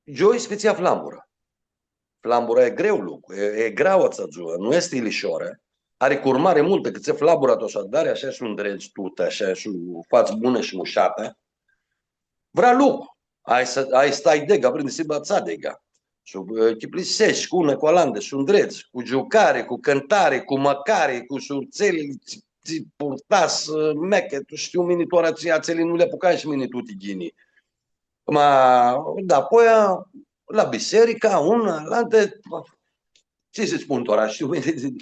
Gio s-fãtsea flamura. Flamura e greu lucru, e, e greauã atsea dzuã, nu easti lishoarã. Ari curmari multã, cã tsi flamura tu s-u adari, ashi s-u ndredz tutã, ashi s-u fats bunã shi mushatã. Vrea lucru. Ai s-, ai s-tai dega, prindi s-hibã atsea dega. S-u, e, chipliseshti cu unã, cu alantã, s-u ndredz, cu giucari, cu cãntari, cu mãcari, cu surtseli, tsi, tsi purtas, e, meche, tu shtiu mini, tora tsi, atseali nu li apucai shi mini tuti ghini. Ma, dapoaia, la bisearicã, unã, alantã, tsi s-spun tora, shtiu mini,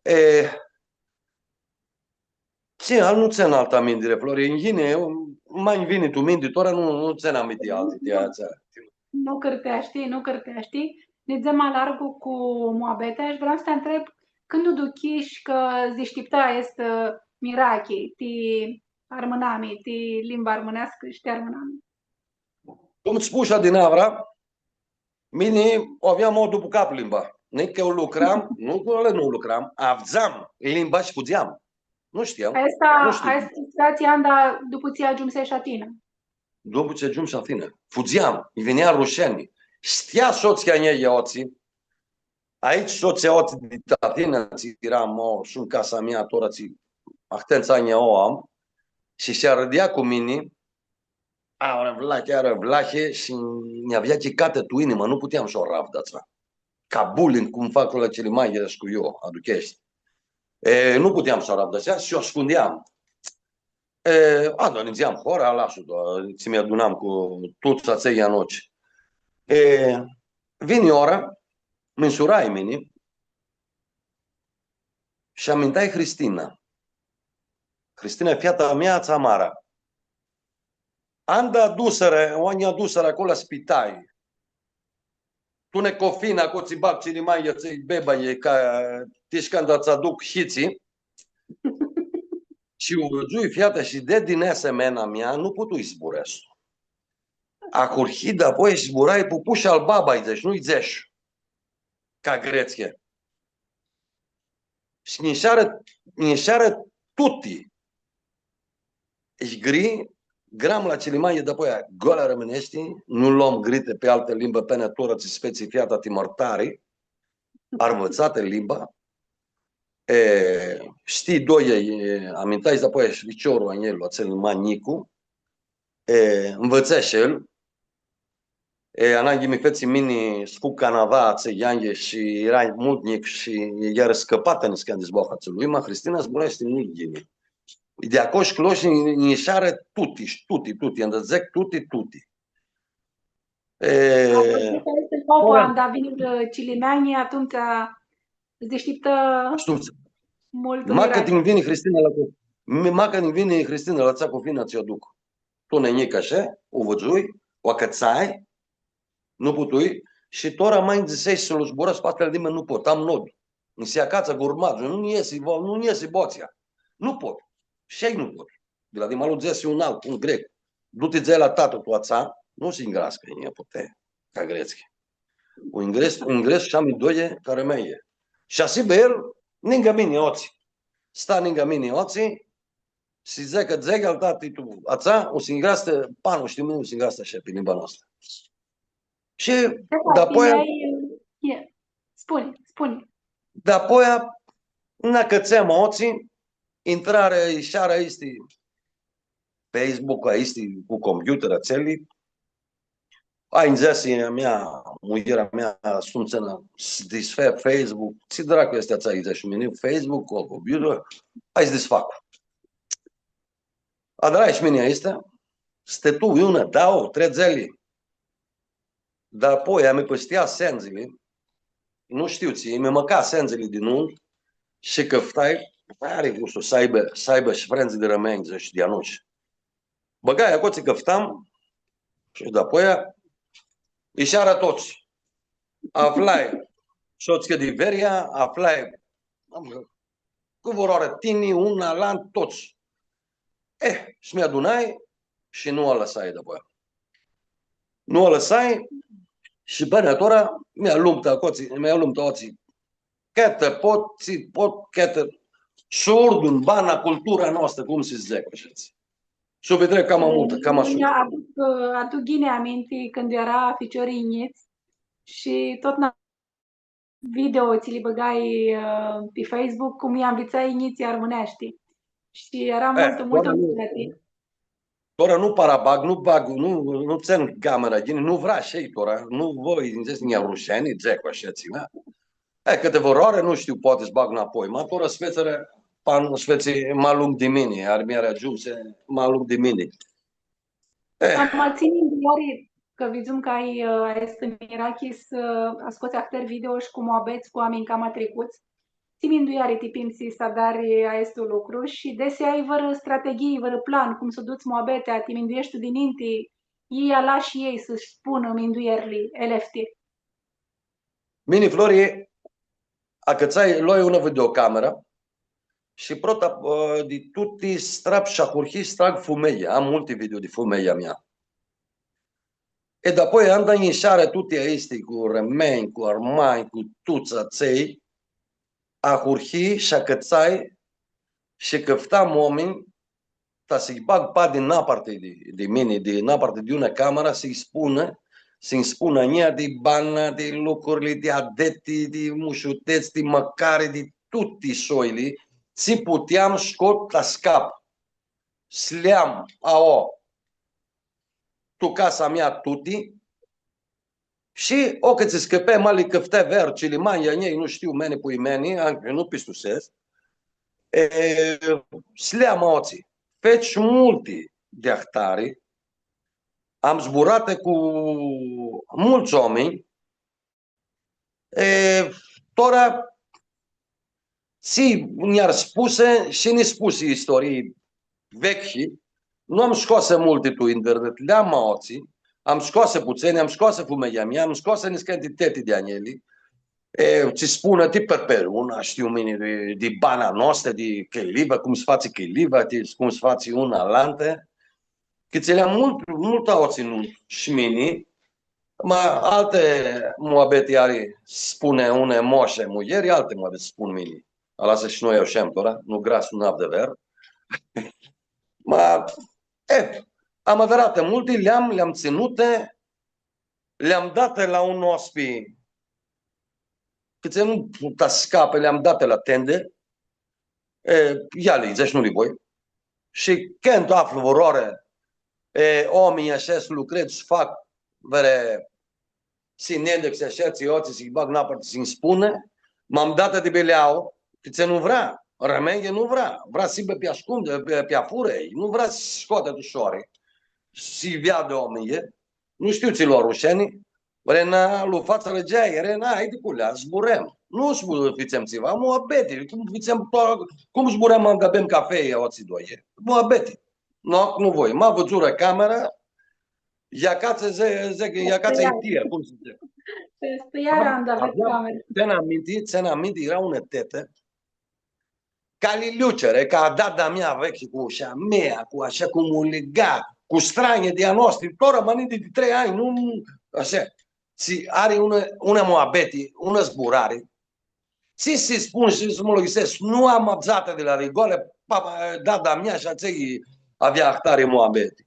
e, tsi, al nu tsãn altã amintiri, Flori, nj-yini, ma nj-vini tu minti, tora nu, nu tsãn aminti alti, ti atsea. Nu cãrteashti, nu cãrteashti. Nidzem ma largu cu muabetea shi vream s-ti ntreb, cãndu u duchish cã s-dishtipta aestu mirachi, ti armãnami, ti limba armãneascã shi ti armãnami? Cum spush adinavra, mini u aveam ma dupu cap limba. Nica eu lucram, nu cã nu lucram, avdzam limba shi fudzeam. Nu shteam. Aestã, nu shtiu. Aestã situatsii, anda, dupu tsi agiumsesh Athina? Dupu tsi agiumshu Athina. Fudzeam, nj-vinea rusheni. Shtea sotslji a njei aoatsi. Aoatsi sotslji aoatsi di Athina, tsi eara, o, shi tu casa mea, tora tsi, ahãntsã anj o am. Shi s-arãdea cu mini, a, ore vlahi, ore vlahi, shi nj-avea chicatã tu inimã, nu puteam s-u aravdu atsea. Ca bullying, cum fac la cilimeanj, eara cu eu, aducheshti. E, nu puteam s-u aravdu atsea, shi u ascundeam. E, a, da, nidzeam hora, las-u, da, tsi mi adunam cu tuts atselj anj. E, vini ora, mi nsurai mini, shi amintai Hristina. Hristina e feata mea, atsea marea. Anda adusirã, u nj-adusirã aclo la spitai. Tu unã cofinã, aclo tsi bag cilimeanj, tsi beba e, ca, tish canda tsã aduc hits. Shi u vidzui feata shi di dinãsã mãna mea, nu putui s-zburãscu. Ahurhii, dapoaia zburai, pupush al baba, lji dzãsh, nu-lj dzãsh ca gretski. Shi nj-isharã, nj-isharã tuti. Shi gri, gram la cilimeanj, dapoaia, gola armãneashti, nu lom grite pi altã limbã, pãnã tora tsi s-fetsi feata ti mãrtari, anvitsatã limba, e, shtii, doi, e, amintai, dapoaia shi ficiorlu a njelu, atsel ma njicu, e, nvitsã shi el, e, ananghi mi fetsi mini s-fug canava atsea anj shi earam multu njic shi eara scãpatã niscãnti zboarã atselui, ma Hristina zburashti multu ghini. Di aclo shi clo shi nj-isharã tuti, shi tuti, tuti, anda dzãc tuti, tuti. E, atumtsea easti loclu, anda vin, ã, cilimeanjlji, atumtsea s-dishtiptã multu. Macã mirachi. Ti nj-vini Hristina la co-, mi-, macã ti nj-vini Hristina la atsea cofinã tsi u aduc. Tu njic ashi, u vidzui, u acãtsai, nu putui, shi tora ma nj-dzãsesh s-lu zburãscu pi atsea limbã, nu pot, am nodi. Nji si acatsã gurmadzlu, nu-nj easi vo-, nu-nj easi boatsea. Nu pot. Shi nu pot. Di la di ma lu dzãsi un altu, un grec. Du-ti dzã la tatã-tu atsea, nu s-ngrascã, nu poati, ca gretski. U ngres, u ngres shi am idoi ca armãnj. Shi ashi, el, ningã mini aoatsi. Sta ningã mini aoatsi, shi dzãc cã dzãc al tati-tu atsea, u s-ngrascã, pa, nu shtiu, nu s-ngrascã ashi pi limba noastrã. Shi dapoaia, spuni, spuni. Dapoaia, nã acãtsãm aoatsi, intrarã, isharã aesti Facebook, aesti cu computer, atseali. Ai, nj-dzãsi a mea, muljera mea, sum tsãnã, s-disfã Facebook, tsi dracu easti atsea, dzãsh mini, Facebook, cu computer, hai s-disfac. Adrai shi mini aestã, stãtu unã, dauã, trei dzãli. Dapoaia mi pãstea sendzili, nu shtiu tsi, mi mãca sendzili di nuntu shi cãftai, ari gustu s-aibã, s-aibã shi frãndzi di armãnj, dzãsh, di anush. Bãgai aclo tsi cãftam shi dapoaia Isharã tuts. Aflai sotsã di Veria, aflai cu vãrãoarã tini, un, alantu, tuts. Eh, shi mi adunai shi nu alãsai dapoaia. Nu alãsai shi bãnã tora mi alumtã acotsi, mi alumtã acotsi. Cãtã pot, tsi pot, cãtã s-urdun bana, cultura noastrã, cum s-dzãc, ashitsi. S-u pitrec cama multã, cama s-u... Aduc, aduc ghini aminti cãndu eara ficiori njits shi tut na video tsi li bãgai, ã, pi Facebook, cum lj-anvitsai njitslji armãneashti. Shi eara multu, multu mushatã. Tora nu para bag, nu bag, nu, nu tsãn camera, ghini, nu vrea shi tora, nu voi, nji dzãc, nj-arushenj, dzãc, ashitsi, na? E, cãtã vãrãoarã, nu shtiu, poati s-bag nãpoi, ma tora s-featsirã, pan, s-featsi ma lung di mini, armãnjlji agiumsirã ma lung di mini. Eh. Ama tsi mindueari, cã vidzum cã ai, ã, aestã mirachi s-, ã, scots ahtãri video shi cu muabets cu oaminj cama tricuts. Tsi mindueari ti pimsi s-adari aestu lucru shi desi ai vãrã strateghii, vãrã plan, cum s-u duts muabetea, ti mindueshti dininti, i alashi elj s-spunã minduerli elefti. Mini, Flori, acãtsai, loi unã videocamerã shi prota, ã, di tuti s-trag shi ahurhii s-trag fumealji. Am multi video di fumealja mea. E, dapoaia anda nj-isharã tuti aesti cu rãmenj, cu armãnj, cu tuts atselj, ahurhii shi acãtsai shi cãftam oaminj ta s-lji bag padi naparti di, di mini, di naparti di unã camerã, s-lji spunã, s-nji spunã a njia di bana, di lucrurli, di adeti, di mushutets, di mãcari, di tuti soili, tsi puteam scot ta s-cap. S-li am, ao, tu casa mea tuti, shi, o, cã tsi scãpã, ma li cãftai vearã cilimeanj, a njei, nu shtiu, meni, pui meni, anchi nu pistusescu. E, s-li am aoatsi. Feci multi di ahtari, am zburati cu multsã oaminj, e, tora tsi nj-ari spusi shi nji spusi istorii veclji, nu am scoasi multi tu internet, li am aoatsi, am scoasi putsãni, am scoasi fumealja mea, am scoasi niscãnti teti di a njeli, e, tsi spunã ti perperuna, shtiu mini, di, di bana noastrã, di chiliva, cum s-fatsi chiliva, di, cum s-fatsi una alantã, cã tsi li am multu, multu aoatsi, nu, shi mini, ma alti muabeti ari, spuni unã moshi muljeri, alti muabeti spun mini. Alasã shi noi ashi am tora, nu gras, nu avdi ver. Ma, e, am adarati multi, li am, li am tsãnuti, li am dati la un oaspi, cã tsi nu ta s-scapi, li am dati la tendi, e, ia-li, dzãc, nu li voi. Shi cãndu aflu vãrãoarã, e, oaminj ashi s-lucredz, s-fac vãrã sinedexi, ashi, tsi, aoatsi, s-lji bag naparti, s-nji spunã, ma am dati di bileau, cã tsi nu vrea, rãmenjlji nu vrea, vrea s-hibã pi ascundã, pi, pi afurã, nu vrea s-scoatã tu sori, s-lji veadã oaminjlji, nu shtiu tsi lu arusheni, Rena, lu fats arãgeai, Rena, haidi culea, zburãm. Nu zbu-, fãtsem tsiva, muabeti, cum fãtsem to-, cum zburãm anda bem cafea aoatsi doi. Muabeti. No, nu voi. Ma vãdzurã camera, ia ca tsi dze-, dzãc, ia ca tsi-i tia, cum s-dzãc. Tsi-i tia, anda vets camera. Tsãn aminti, tsãn aminti, eara unã tetã, ca liliucere, ca dada mea vechi, cu ushea mea, cu ashi cum u liga, cu stranji di a noastri, tora ma ninti di trei anj, nu, ashi, tsi ari unã, unã muabeti, unã zburari. Tsi s-spun shi s-mãloyisescu, nu am avdzatã di la rigoalã, papa, dada mea shi atselj avea ahtari muabeti.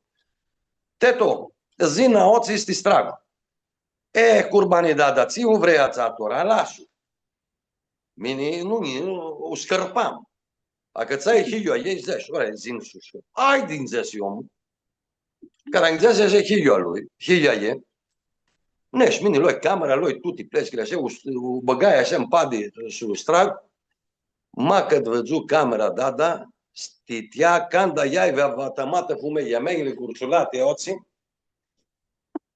Teto, dzãc, aoatsi easti strag. E, curbani, dada, tsi u vrei atsea tora, las-u. Mini, nu, u scãrpam. Acãtsai hilju a ljei, dzãsh, ore, dzãc, sus. Haidi, dzãsi omlu. Cara dzãsi, ashi, hilju a lui, hilju a ljei. Nesh, mini, loi camera, loi tuti plescili, ashi, u, u bãgai, ashi, mpadi, s-u strag. Ma cãt vãdzu camera, dada, stitea, canda ljai, avea vãtãmatã fumealja, menjli curtsulati, aoatsi.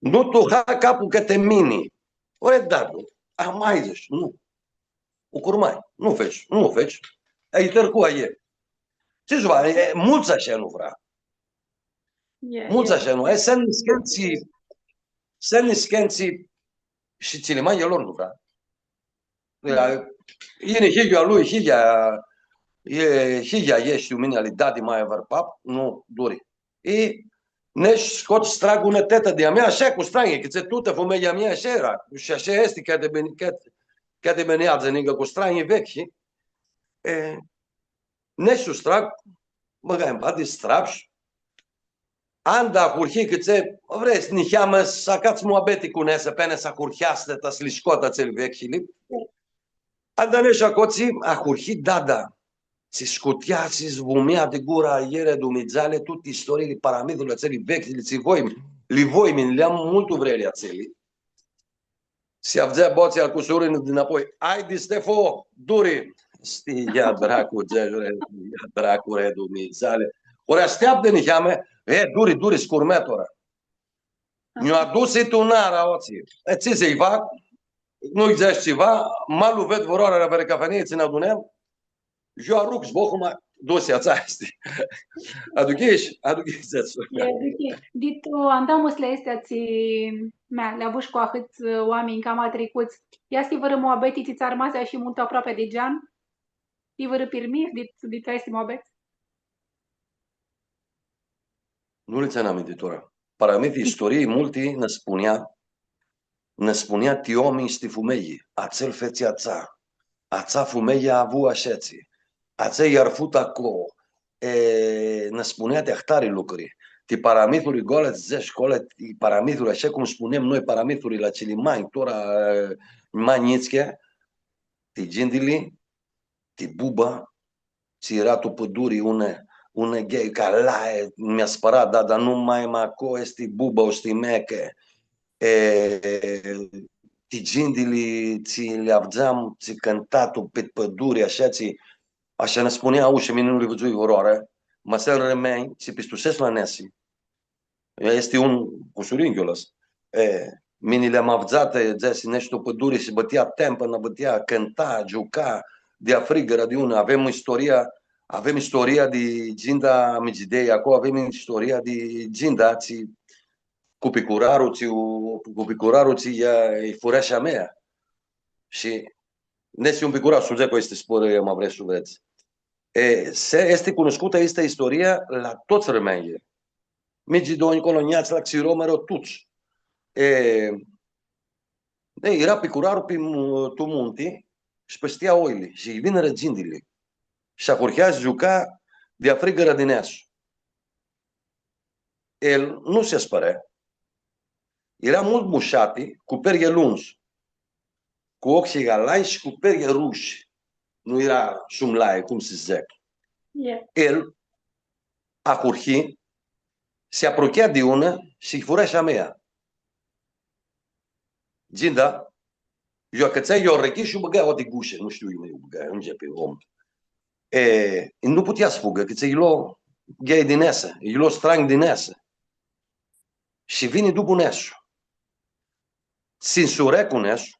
Nu tu ha caplu cãtã mini. Ore, dadu, a, ma dzãsh, nu. U curmai, nu feci, nu feci. Ai tãrcu aie. Tsi s-va, e, multsã ashi nu vrea. Multsã ashi nu. E, suntu niscãntsã, S-nji scãntsã shi Ciliman, el nu vrea. Ia, yini hilju a lui, hilja, e, hilja eshti, mini ali dadi ma e vãr pap, nu, duri. E, nesh scots, s-trag unã tetã di-a mea, ashi cu stranji, cã tsi tutã fumealja a mea ashi eara, shi ashi easti, cã di bini, cã, cã di bini adzã, ningã cu stranji veclji. E, nesh s-u trag, bãgai ãn badi, s-trapsh. Anda ahurhi, cã tsi vrei, niheamã s-acats muabeti cu nesã, pene s-ahurheascã, ta s-li scoatã atselj veclji. Anda nesh acotsi, ahurhi dada. Tsi scutea, tsi zvumea di gurã a ljei, Dumnidzale, tuti istoriili, paramithurile atselj veclji, tsi voi, li voi, mini, li am multu vreli atselj. Si avdzea boatsea cu surãnã dinãpoi. Haidi, Stefo, duri! Shtii, ia dracu, dzea, ia dracu, re, Dumnidzale. Ori ashteaptã niheamã, e, duri, duri, s-curmea tora. Nj-u adusi tu nara, otsi. E, tsi s-lji fac? Nu-lj dzãsh tsiva, ma lu ved vãrãoarã la vãrã cafenii, tsi nã adunãm, eu aruc zbohuma, dusi, atsea easti. Aduchish? Aduchish, dzãtsi. E, aduchi. Di tu andamusli aesti tsi, mea, li avush cu ahãts, ã, oaminj cama tricuts. Easti vãrã muabeti tsi tsã armasi ashi multu aproapi di gean? Ti vãrã pirmith di, di tu aesti muabets? Nu li tsãn aminti tora. Paramithii, istorii multi nã spunea, nã spunea ti oaminj shi ti fumelji, atsel fetsi atsea, atsea fumelji avu ashitsi, atsel i-arfu aclo, e, nã spunea ti ahtari lucri, ti paramithuri gole, dzãsh, gole, ti paramithuri, ashi cum spunem noi paramithuri la Ciliman, tora, e, ma njitslji, ti gindili, ti buba, tsi eara tu pãduri, unã, unã ghei, ca lae, mi-aspãra, da, dar nu ma, ma aclo easti buba, u shtii, mea, cã, e, ti gindili, tsi li avdzam, tsi cãnta tu pit pãduri, ashitsi, ashi nã spunea aushi, mini nu li vidzui vãrãoarã, ma s-armãnj, tsi pistusescu la nesi. Easti un cusuringhiolas. E, mini li am avdzatã, e, dzãsi, nesh tu pãduri shi bãtea tempã, nã bãtea, cãnta, giuca, di-a frigãra di unã. Avem istoria, avem istoria di ginda Migidei, aclo avem istoria di ginda, tsi, cu picurarlu, tsi, cu picurarlu, tsi, ea, lji furea shamea. Shi, nesi un picurar, s-u dzãc, cu aestã sporã, ma vrets s-u vedz. E, se, easti cunuscutã aestã istoria la tuts armãnjlji. Migidonj, colonjats, la Xiromero, tuts. E, e, eara picurarlu pi mu-, tu munti shi pãstea oili shi lji vinirã gindili. Shi ahurhea s-giuca di-a frigãra di neasu. El nu s-aspãre. Eara multu mushati, cu perlji lunji, cu oclji galai shi cu perlji ruji. Nu eara shumlai, cum s-dzãc. El ahurhi, s-apruchea di unã shi lji furea shamea. Ginda, iu acãtsai, iu arãchi shi u bãga oti gushi, nu shtiu iu u bãga, nu dzãc pi om. E, nu putea s-fugã, cã tsi lji lo ghei di neasã, lji lo stranj di neasã. Shi vini dupu neasu. S-nsurea cu neasu,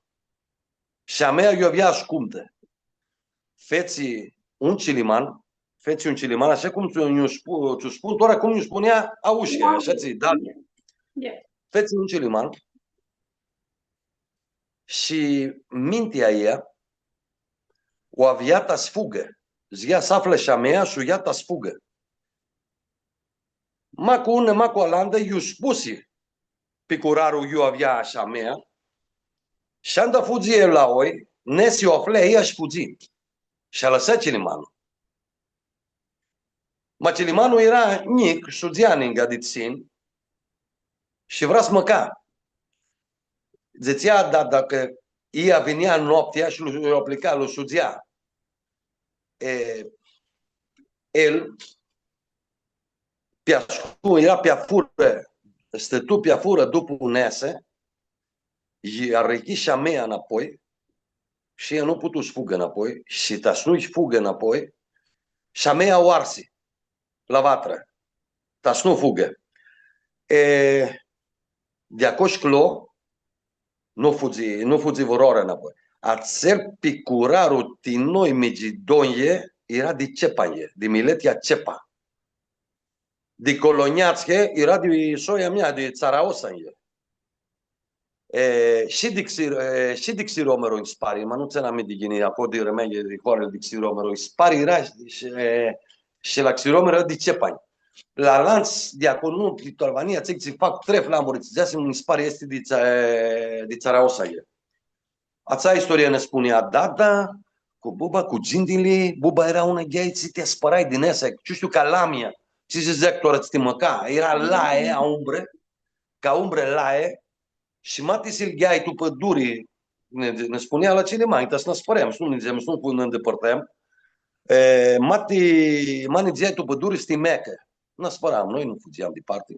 shamea iu avea ascumtã. Fetsi un ciliman, fetsi un ciliman, ashi cum tsã, nj-u spu-, tsã spun, tora cum nj-u spunea aushea, ashi tsi, da. Fetsi un ciliman shi mintea a ljei u avea ta s-fugã. Dzãtsea s-aflã shamea shi u ia ta s-fugã. Ma cu unã, ma cu alantã, iu spusi picurarlu iu avea shamea, shi anda fudzi el la oi, nesi u aflã ea shi fudzi. Shi alãsã cilimanlu. Ma cilimanlu eara njic, sudzea ninga di tsin, shi vrea s-mãca. Dzãtsea, da, dacã ea vinea noaptea shi lu, lu aplica, lu sudzea. E, el, pi ascu-, eara pi afurã, stãtu pi afurã dupu neasã, lji arãchi shamea nãpoi, shi ea nu putu s-fugã nãpoi, shi ta s-nu-lj fugã nãpoi, shamea u arsi la vatrã, ta s-nu fugã. E, di aclo nclo, nu fudzi, nu fudzi vãrãoarã nãpoi. Atsel picurarlu ti noi migidonjlji eara di Cepanjlji, di miletea Cepa. Di Colonjatslji eara di soia mea, di Tsaraosanjlji. E, shi di Xi-, e, shi di Xiromero nji s-pari, ma nu tsãn aminti ghini, aclo di Rãmenj, di hoarã di Xiromero, nji s-pari eara shi, e, shi la Xiromero di Cepanj. La alantsã di aclo, nu, di tu Albania, tsi, tsi fac trei flamuri, tsi dzãsim, nji s-pari easti di tsa-, e, di Tsaraosaghe. Atsea istorie nã spunea dada, cu buba, cu gingili, buba eara unã ghei, tsi ti aspãrai din aestã, tsi shtiu, ca lamia, tsi s-dzãc, tora tsi ti mãca, eara lae, a umbrã, ca umbrã lae, shi ma ti s-ljiai tu pãduri, nã, nã spunea la cini, ma, ta s-nã aspãrem, s-nu nã nidzeam, s-nu nã ndãpãrtãm, e, ma ti, ma nidzeai tu pãduri, s-ti mecã. Nã aspãram, noi nu fudzeam diparti.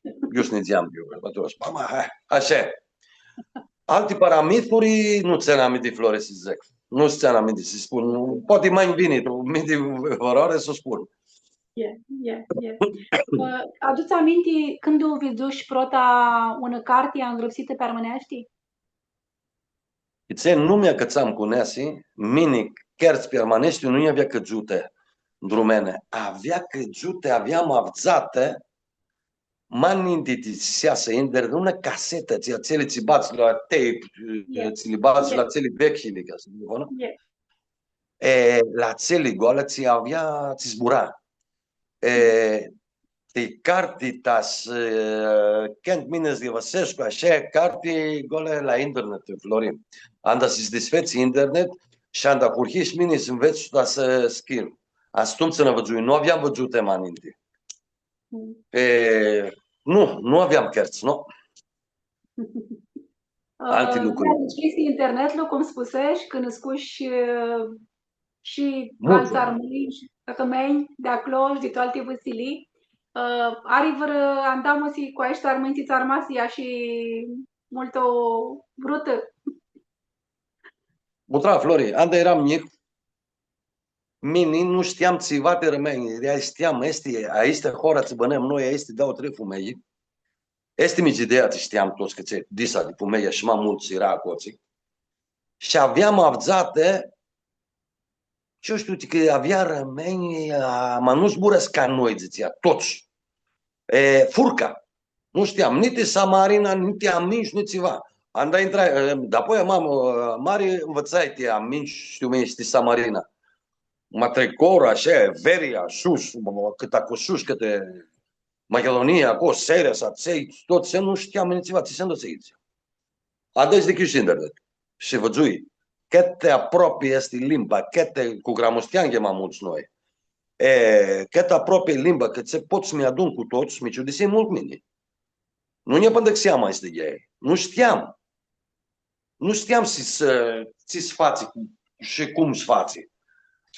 Eu s-nidzeam, eu, atumtsea, ma, hai, ashi. Alti paramithuri, nu tsãn aminti, Flori, s-dzãc. Nu tsãn aminti s-spun. Poati ma nj-vini tu minti vãrãoarã s-u spun. E, e, e. Ã, ts-adutsi aminti cãndu u vidzushi prota unã carti angrãpsitã pi armãneashti? Tsi, nu mi acãtsam cu neasi, mini, cãrtsã pi armãneashti nu nj-avea cãdzutã ndru mini. Avea cãdzutã, aveam avdzatã, ma ninti ti s-easã internet, unã casetã, tsi, atseli tsi badz la tape, e, tsi li badz la atseli vecljili, ca s-dzãc, nu? E. E, la atseli goalã tsi avea, tsi zbura. E, ti carti ta s-, e, cãndu mini s-ghivãsescu, ashi, carti goalã la internet, Florin. Anda s-disfets internet shi anda ahurhii mini s-nvets ta s-scriu. Atumtsea nã vãdzui, nu aveam vãdzutã ma ninti. Mm. E, nu, nu aveam cãrtsã, nu. Alti lucri. Ã, da, deci easti internetlu, cum spuseshi, cãndu scushi, ã, shi altsã armãnj, shi armãnj di aclo, shi di tu alti vãsilii. Ã, ari vãrã andamusi cu aeshti armãnj tsi tsã armasi ashi multu vrutã? Mutra, Flori, anda eram njic, mini nu shteam tsiva ti armãnj, easti, easti, aestã hoara tsi bãnãm noi, easti dauã, trei fumelji. Easti Migidea, tsi shteam tuts, cã tsi, disa di fumelji shi ma multsã eara aclotsi. Shi aveam avdzatã, tsi shtiu, cã avea armãnj, a, ma nu zburãscu ca noi, dzãtsea, tuts. E, furca. Nu shteam, niti samarina, niti aminsh, niti tsiva. Anda intrai, e, dapoia ma, e, mari, nvitsai ti aminsh, shtiu mini, shi ti samarina. Ma tricori, ashi, Veria, sus, ma, ma, cãtã aclo sus, cãtã Machidunia, aclo, Seres, atsei, tuts, nu shteam niti tsiva, tsi s-nvitsai. Adesea di cãscãndãri. Shi vãdzui, cãt ti aproapi easti limba, cãt ti, cu gramusteanj ma multsã noi. E, cãt ti aproapi limba, cã tsi pot s-mi adun cu tuts, mi ciudisii multu mini. Nu nj-apãndãxeam aestã idei. Nu shteam. Nu shteam si s-, tsi s-fatsi cu, shi cum s-fatsi.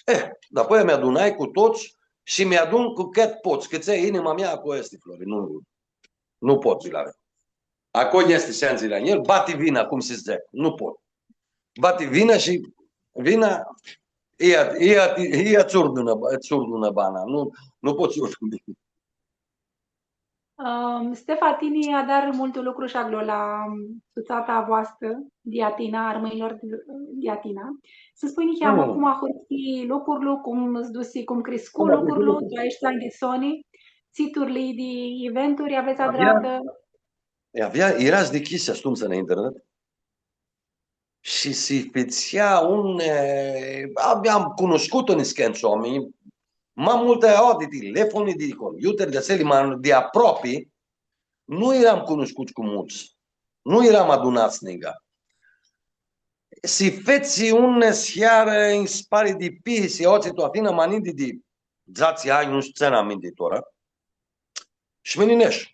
E, dapoia mi adunai cu tuts shi mi adun cu cãt pots, cã tsi, inima mea aclo easti, Flori, nu, nu pot s-lã avem. Aclo easti sãndzili a njel, bati vina, cum s-dzãc, nu pot. Bati vina shi vina, ia, ia, ia, ts-urdunã, ts-urdunã bana, nu, nu pot s-urdun. Ãm, Stefa, tini adari multu lucru shi aclo la, ãm, sutsata a voastrã di Atina, a armãnjlor di, di Atina. S-nji spunj niheamã cum ahurhi lucrul, cum s-dusi, cum criscu lucrul, tu aeshti anj di soni, tsi turlii di eventuri avets adratã? Avea, avea, eara s-dishcljisi atumtsea la internet. Shi si fãtsea un, e, aveam cunuscutã niscãntsã oaminj, ma multu aoa di telefoni, di computer, di atseli, ma di aproapi, nu eram cunuscuts cu multsã. Nu eram adunats ninga. Si fetsi unã searã, nji s-pari, di pisi, aoatsi tu Atina, ma ninti di dzatsi anj, nu shtiu, tsãn aminti tora. Shi mini nesh.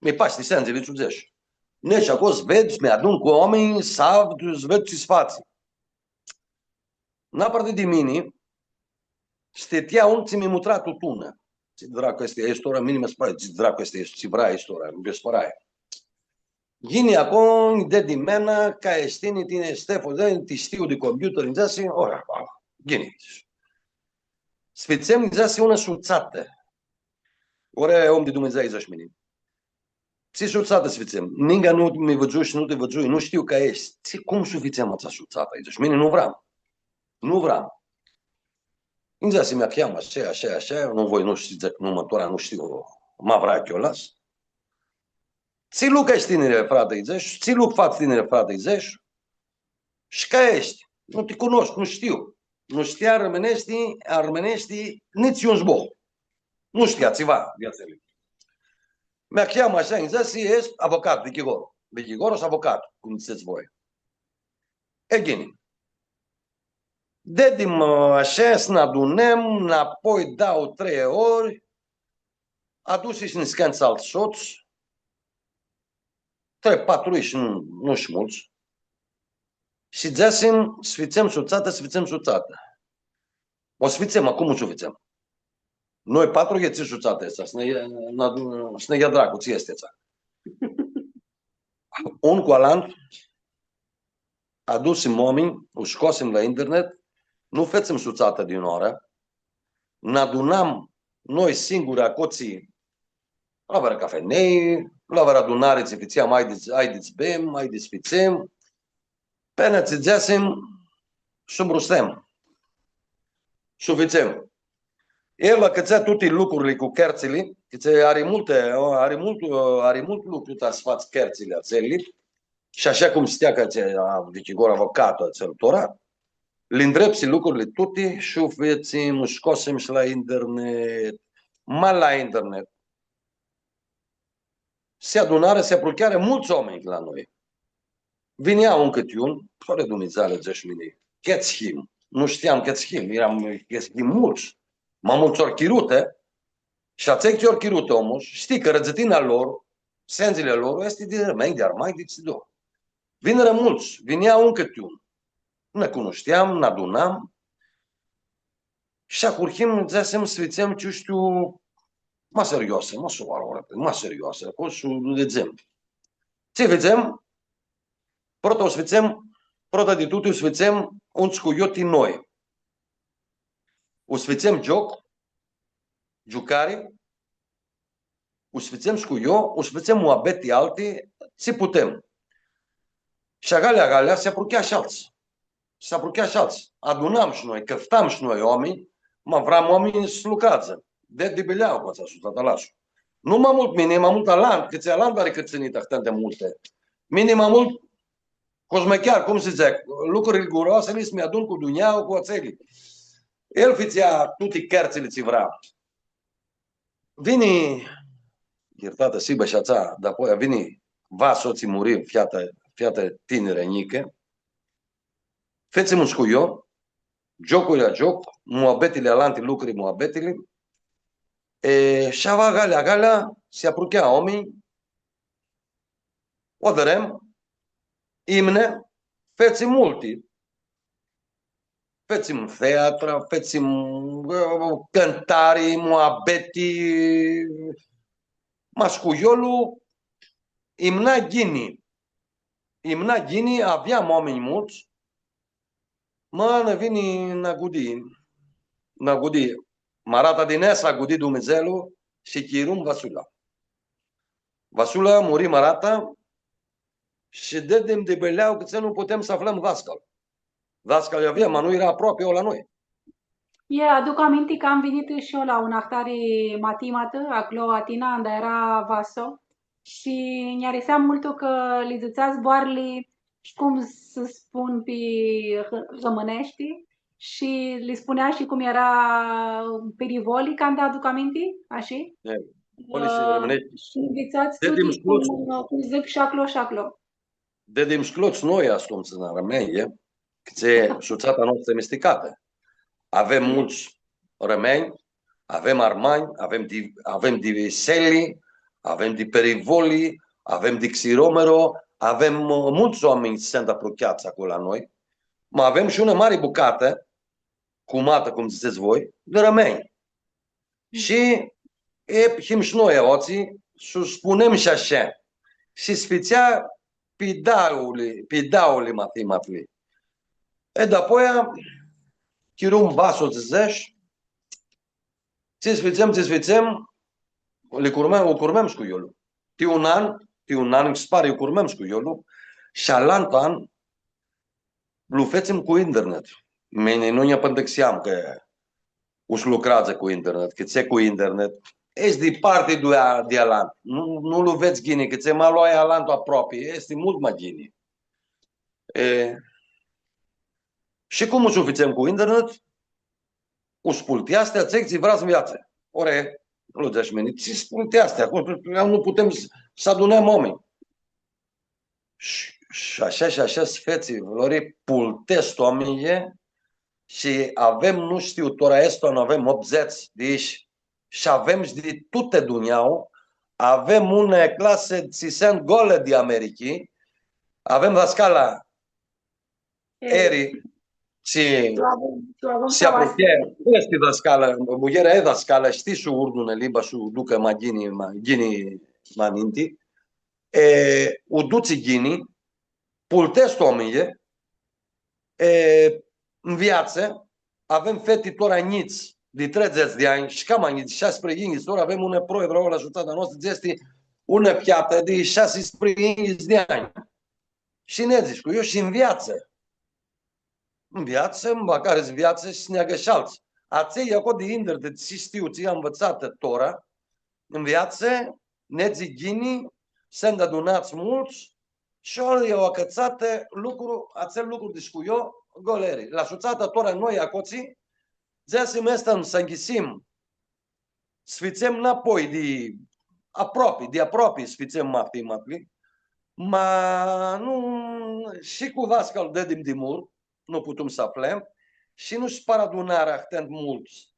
Mi pash ti sãndzili, tsi dzãts. Nesh aclo s-ved, mi adun cu oaminj, s-avdu, s-ved tsi s-fatsi. Naparti di mini, stãtea un tsi mi mutra tutunã. Tsi dracu easti aestã tora, mini mi s-pari, tsi dracu easti aestã, tsi vrea aestã tora, mi s-pari. Yini aclo, nj-deadi mãna, cã easti, tini, tini, Stefo, di, ti shtiu di computer, nji dzãsi, ora, ora, yini. S-fãtsem, nji dzãsi, unã sutsatã. Ore, om di Dumnidzã, dzãsh mini. Tsi sutsatã s-fãtsem? Ninga nu mi vidzushi, nu ti vidzui, nu shtiu cã eshti. Tsi, cum s-u fãtsem atsea sutsatã? Dzãsh mini, nu vream. Nu vream. Nji dzãsi, mi cheamã, ashi, ashi, ashi, nu voi, nu shtiu, dzãc, nu, mã, tora nu shtiu, ma vrea cã u las. Tsi lucru eshti tinire, frate, lji dzãsh, tsi lucru fats, tinire, frate, lji dzãsh, shi cai eshti? Nu ti cunoscu, nu shtiu. Nu shtia armãneashti, armãneashti, nitsi un zbor. Nu shtia tsiva di atsel. Mi acljamã ashi, nji dzãsi, easti avocat, vichigor. Vichigor shi avocat, cum dzãtsets voi. E ghini. Deadim, ã, ashi, s-nã adunãm, nãpoi dauã, trei ori, adusi shi niscãntsã altsã sots, trei, patru, shi nu, nu shi multsã. Shi dzãsim, s-fãtsem sutsatã, s-fãtsem sutsatã. U s-fãtsem, acum u s-u fãtsem. Noi patru, e tsi sutsatã easti, s-nã, nã, s-nã ia dracu, tsi easti atsea. Un cu alantu, adusim oaminj, u scosim la internet, nu fãtsem sutsatã di unã oarã, nã adunam noi singuri acotsi, la vãrã cafenei, la vãrã adunari, tsi fãtseam, haidi, haidi s-bem, haidi s-fãtsem, pãnã tsi dzãsim, s-u mbrustem. S-u fãtsem. El acãtsã tuti lucrili cu cãrtsãli, cãtse ari multi, ari multu, ari multu lucru ta s-fats cãrtsãli atseali. Shi ashi cum shtia cã tsi, a, vichigor avocat atsel tora, li ndrepsi lucrili tuti shi u fãtsem, u scosim shi la internet. Ma la internet. S-adunarã, s-apruchearã multsã oaminj la noi. Vinea un cãti un, fãrã Dumnidzale, dzãsh mini, cãts him? Nu shtiam cãts him, earam, cãts him multsã. Ma multsã ori chirutã, shi atselj tsi ori chirutã omlu, shtii cã rãdãtsina lor, sendzili a lor, easti di armãnj, di armãnj, di tsi do. Vinirã multsã, vinea un cãti un. Nã cunushteam, nã adunam, shi ahurhim, dzãsim, s-fãtsem, tsi shtiu, ma serioasã, ma s-, ma serioasã, aclo s-u ledzem. Tsi fãtsem? Prota u s-fãtsem, prota di tuti u s-fãtsem un scuio ti noi. U s-fãtsem gioc, giucari, u s-fãtsem scuio, u s-fãtsem muabeti alti, tsi putem. Shi agalea, agalea, s-apruchea shi altsã. S-apruchea shi altsã. Adunam shi noi, cãftam shi noi oaminj, ma vream oaminj s-lucreadzã. Di, di bileau cu atsea sutsatã, alantu. Nu ma multu mini, ma multu alantu, cãtse alantu ari cãrtsãnitã ahtãnti multi. Mini ma multu, cosmechear, cum s-dzãc, lucruri guroasi, li s-mi adun cu dunjaua, cu atseali. El fãtsea tuti cãrtsãli tsi vrea. Vini, ljirtatã s-hibã shi atsea, dapoaia vini Vaso, tsi muri, feata, feata tinirã, njicã. Fãtsem un scuio, giocuri a gioc, muabetili alanti lucri, muabetili. E, shi agalea, agalea, s-apruchea oaminj, u aderem, imne, fãtsem multi. Fãtsem theatra, fãtsem, ã, cãntari, muabeti. Ma scuiolu imna ghini. Imna ghini, aveam oaminj multsã. Ma nã vini, nã agudi, nã agudi. Marata di nea s-agudi Dumnidzãlu shi chirum Vasula. Vasula muri, marata, shi deadim di bileau cãtse nu putem s-aflãm dascal. Dascal aveam, ma nu eara aproapi la noi. E, aduc aminti cã am vinitã shi eu la unã ahtari matimatã, aclo, Atina, anda eara Vaso. Shi nj-arisea multu cã li dzãtsea zboarãli, shi cum s-spun pi r-, rãmãneashti, shi li spunea shi cum eara pirivoli, canda aduc aminti, ashi? E, pirivoli shi, ã, rãmãneashti. Shi nvitsats tuti cum, cum dzãc shi aclo, shi aclo. Deadim shclots noi, astumtsã, armãnj, e? Cãtse sutsata noastrã e misticatã. Avem multsã armãnj, avem armãnj, avem di, avem di Seli, avem di Perivoli, avem di Xiromero, avem, ã, multsã oaminj tsi suntu aprucheats aclo la noi, ma avem shi unã mari bucatã, cumatã, cum dzãtsets voi, di armãnj. Shi, e, him shi noi aoatsi, s-spunem shi ashi. Shi s-fãtsea pi dauli, pi dauli matimatli. E, dapoaia, chirum Vaso, dzãtsi, tsi s-fãtsem, tsi s-fãtsem, li curmem, u curmem scuiolu. Ti un an, ti un an, nji s-pari, u curmem scuiolu. Shi alantu an, lu fãtsem cu internet. Mini nu nj-apãndãxeam cã u s-lucreadzã cu internet, cãtse cu internet, easti diparti di, di alantu. Nu, nu lu vedz ghini, cã tsi ma lu ai alantu aproapi, easti multu ma ghini. E, shi cum u suficem cu internet, u spulteashti atselj tsi vrea s-nveatsã. Ore, nu dzãc mini, tsi spulteashti, aclo nu putem s-, s-adunãm oaminj. Shi, shi ashã, shi ashã s-featsi, Vlori, pulteshti oaminjlji, shi avem, nu shtiu, tora aestã, nu avem optzeci di ishi, shi avem shi di tutã dunjaua, avem unã clasã tsi suntu goli di Americhii, avem dascala Eri, tsi s-apruchea, easti dascalã, muljerea e dascalã, shtii s-urdunã limba, s-u ducã ma ghini, ma ghini ma ninti. E, u dutsi ghini, pulteshti oaminjlji, e, nveatsã, avem feti tora njits, di treidzãts di anj, shi cama njits, shasprãyinghits, tora avem unã proevrã la sutsata a noastrã, easti unã featã di shasprãyinghits di anj. Shi nedz cu ea shi nveatsã. Nveatsã, ma cari s-nveatsã shi s-neagã shi altsã. Atselj aclo di internet, tsi shtiu, tsi am nvitsatã tora, nveatsã, nedz ghini, suntu adunats multsã, shi ori au acãtsatã lucru, atsel lucru di scuio, goli eri. La sutsata tora noi acotsi, dzãsim aestã, s-nchisim, s-fitsem napoi di aproapi, di aproapi s-fitsem maftimatli, ma nu, shi cu dascalu deadim di multu, nu putum s-aflãm, shi nu s-paradunarã ahãntu multsã.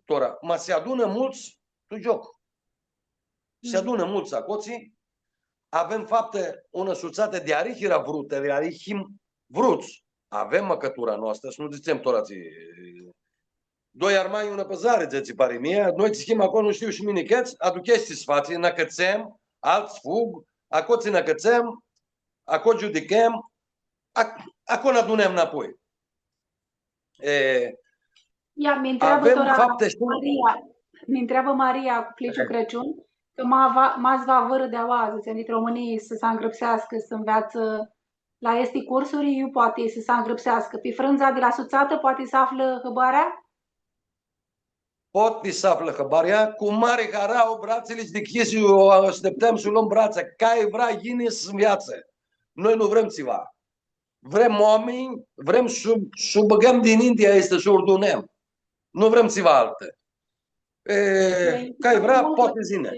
Tora, ma s-adunã multsã, tu gioc. S-adunã multsã acotsi, avem faptã unã sutsatã di arihira vrutã, di arihim vruts. Avem mãcãtura noastrã, s-nu dzãtsem tora tsi, doi armãnj, unã pãzari, dzãtsi pari mia, noi tsi him aclo, nu shtiu shi mini cãts, aducheshti s-fatsi, nã acãtsem, altsã fug, acotsi nã acãtsem, aclo giudicãm, ac-, aclo nã adunãm napoi. E, ia, mi ntreabã avem tora faptã, shtii? Maria, mi ntreabã Maria Cliciu Crãciun, cã ma va, ma s-va vãrã di aoa, dzãtsi, dit Romãnii s-, s-angrãpseascã, s-nveatsã la aesti cursuri, iu poati s-, s-angrãpseascã. Pi frãndza di la sutsatã poati s-aflã hãbarea? Poati s-aflã hãbarea, cu mari harauã, bratsãli s-dishcljisi, u ashteptãm s-u lom bratsã, cai vrea yini s-nveatsã. Noi nu vrem tsiva. Vrem oaminj, vrem s-u, s-u bãgãm dininti aestã, s-u urdunãm. Nu vrem tsiva altã. E, cai vrea, poati s-yinã.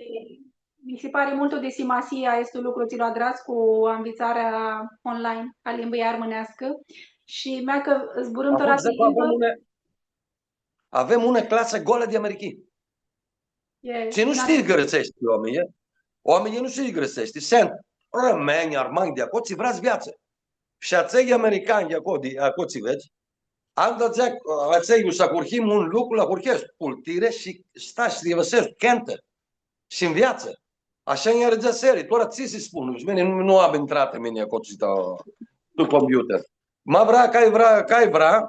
Mi si pari multu di simasii aestu lucru, tsi lu adrats cu anvitsarea online a limbãljei armãneascã. Shi mea cã zburãm tora di limbã. Avem unã, avem unã clasã golã di Americhii. Tsi nu shtii grãtseashti, oaminjlji, oaminjlji nu shtii grãtseashti. Suntu armãnj, armãnj di aclo, tsi vrea s-nveatsã. Shi atselj americanj di aclo, di aclo tsi vedz, anda dzãc, atselj s-ahurhim un lucru, lu ahurhescu, pultirã shi sta shi yivãsescu, cãntã shi nveatsã. Ashã nj-ari dzãseri, tora tsi s-spun, shi mini nu, nu am intratã mini aclo, tsi sta tu computer. Ma vrea, cai vrea, cai vrea,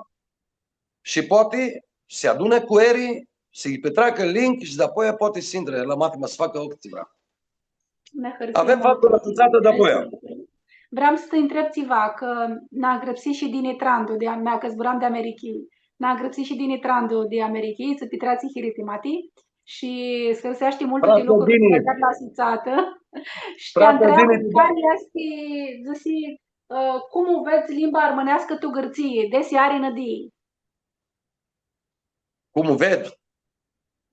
shi poati s-adunã cu eri, s-lji pitracã link shi dapoaia poati s-intrã la mathima s-facã ori tsi vrea. Avem faptã la sutsatã dapoaia. Vream s-ti ntreb tsiva, cã nã ngrãpsi shi Dini Trandu, di a mea, cã zburam di Americhii. Nã ngrãpsi shi Dini Trandu di Americhii, tsi pitreatsi hiritimati shi s-hãrseashti multu di lucrul tsi lu-ai dat la sutsatã. Shi ti ntreabã, cari easti, dzãsi, ã, cum u vedz limba armãneascã tu Gãrtsii, desi ari nãdii? Cum u ved?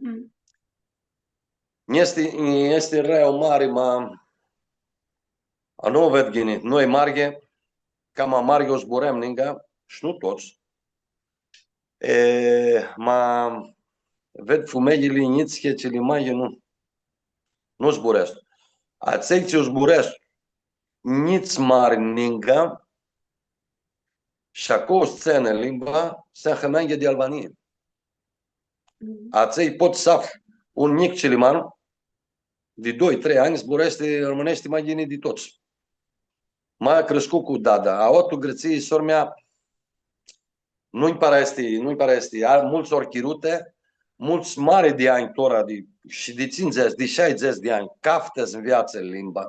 Mm. Easti, easti reu mari, ma, a, nu u ved ghini. Noi marghi, cama marghi u zburãm ninga, shi nu tuts. E, ma ved fumealjili njits, cã cilimeanjlji nu, nu zburãscu. Atselj tsi u zburãscu, njits mari ninga, shi aclo s-tsãni limba, suntu fumealjli di Albanii. Mm. Atselj pot s-aflã un njic cilimean, di doi, trei anj, zburãshti armãneashti ma ghini di tuts. Ma criscut cu dada. Aoa tu Gãrtsii, sor-mea, nu-nj pari aestã, nu-nj pari aestã. Ari multsã ori chirutã, multsã mari di anj tora, di, shi di tsindzãts, di shaidzãts di anj, caftã s-nveatsã limba.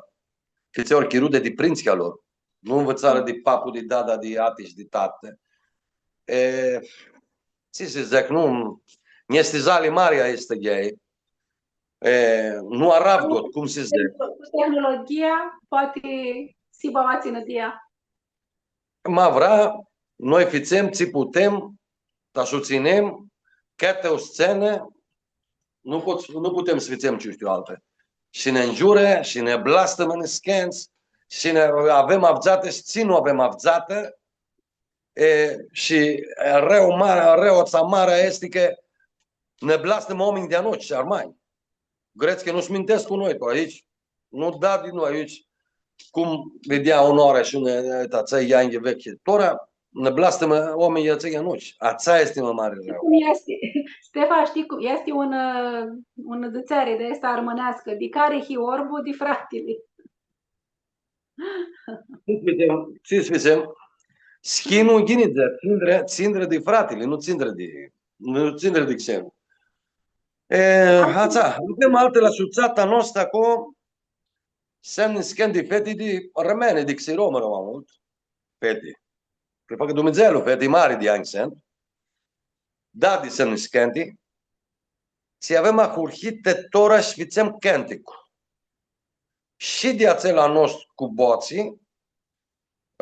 Cã tsi ori chirutã di prindzi a lor. Nu nvitsarã di papu, di dada, di ati shi di tati. E, tsi s-dzãc, nu, nj-easti zali mari aestã di elj. E, nu aravdot, cum s-dzãtsi. Cu tehnologia, poati s-hibã aoatsi nãdia. Ma vrea, noi fãtsem tsi putem, ta s-u tsãnem, cãtã o scenã, nu pot, nu putem s-fãtsem tsi shtiu altã. Shi nã ngiurã, shi nã blastãmã niscãntsã, shi nã avem avdzatã, shi tsi nu avem avdzatã, e, shi reu mari, reu tsi mari easti cã nã blastãmã oaminj di a noshtri, armãnj. Grets cã nu s-mintescu cu noi, tu aoatsi. Nu da di noi aoatsi. Cum videa unãoarã shi unã, ta atsea ianghi vechi. Tora, nã blastãmã oaminjlji atselj a noshtri. Atsea easti ma mari reu. Cum easti? Stefa, shtii cum? Easti un, ã, un dzãtseari di aestã armãneascã. Di cari hii orbu, di fratili. Tsi s-fãtsem, tsi s-fãtsem? Schinlu ghini di tsindri, tsindri di fratili, nu tsindri di, nu tsindri di xenlu. E, atsea, avem altã la sutsata noastrã aclo, semniscãnti feti di armãnj, di xiromãri ma multu, feti. Cã facã Dumnidzãlu, feti mari di anj suntu, da, di semniscãnti, tsi avem ahurhitã tora s-fãtsem cãnticu. Shi di atsel a nostru cu botsi,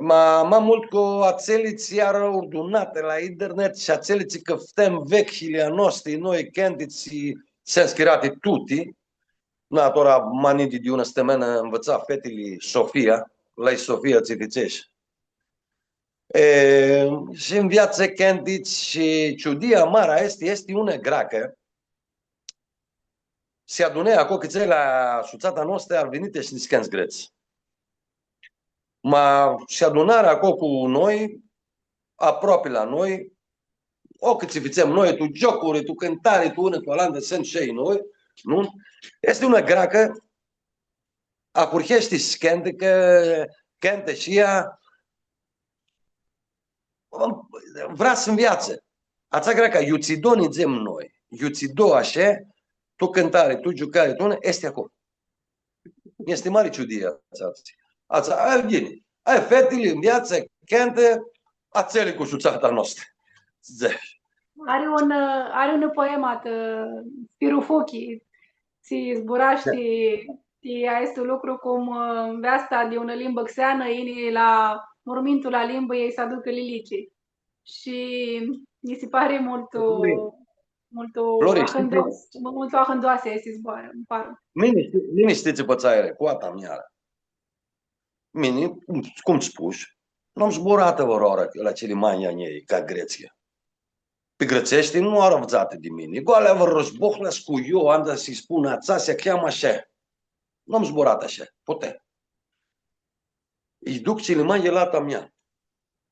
ma, ma multu cu atseli tsi eara urdunati la internet shi atseli tsi cãftãm vecljili a noastri, noi, cãntitsi, sãntu scriati tuti. Na, tora ma ninti di unã stãmãnã nvitsã fetili Sofia, la Sofia tsi dzãtsesh. E, shi nveatsã cãntitsi shi ciudia mari easti, easti unã greacã, si adunã aclo cãtse la sutsata noastrã, ar viniti shi niscãntsã grets. Ma si adunarã aclo cu noi, aproapi la noi, o, cãtse fãtsem noi, tu giocuri, tu cãntari, tu unã, tu alantã, suntu shi noi, nu? Easti unã greacã, ahurheashti s-cãntã, cã cãntã shi ea, vrea s-nveatsã. Atsea greacã, iutsido nã dzãtsem noi, iutsido ashi, tu cãntari, tu giucari, tu unã, easti aclo. Easti mari ciudii atsea. Atsea, ai, ghini. Ai, fetili nveatsã, cãntã, atseli cu sutsata noastrã. Dzãc. Ari un, ã, ari unã poemã, ã, Spirufuchi, tsi zburashti, ti aestu lucru cum, ã, nveasta di unã limbã xeanã, yini la murmintul a limbãljei s-aducã lilici. Shi mi si pari multu, Flori, multu Flori, shtii ahãndos-, multu ahãndoasã aesti zboarã, nji pari. Mini, shtii, mini shtii tsi pãtsai, cu a ta mea. Mini, cum, cum spush, nu am zburatã vãrãoarã la cilimeanjlji a njei, ca Gretsia. Pi grãtseashti nu ari avdzatã di mini. Goalea vãrã zbohlascu io, anda s-lji spun atsea, s-cheamã ashi. Nu am zburatã ashi. Putem. Lji duc cilimeanjlji la a ta mea.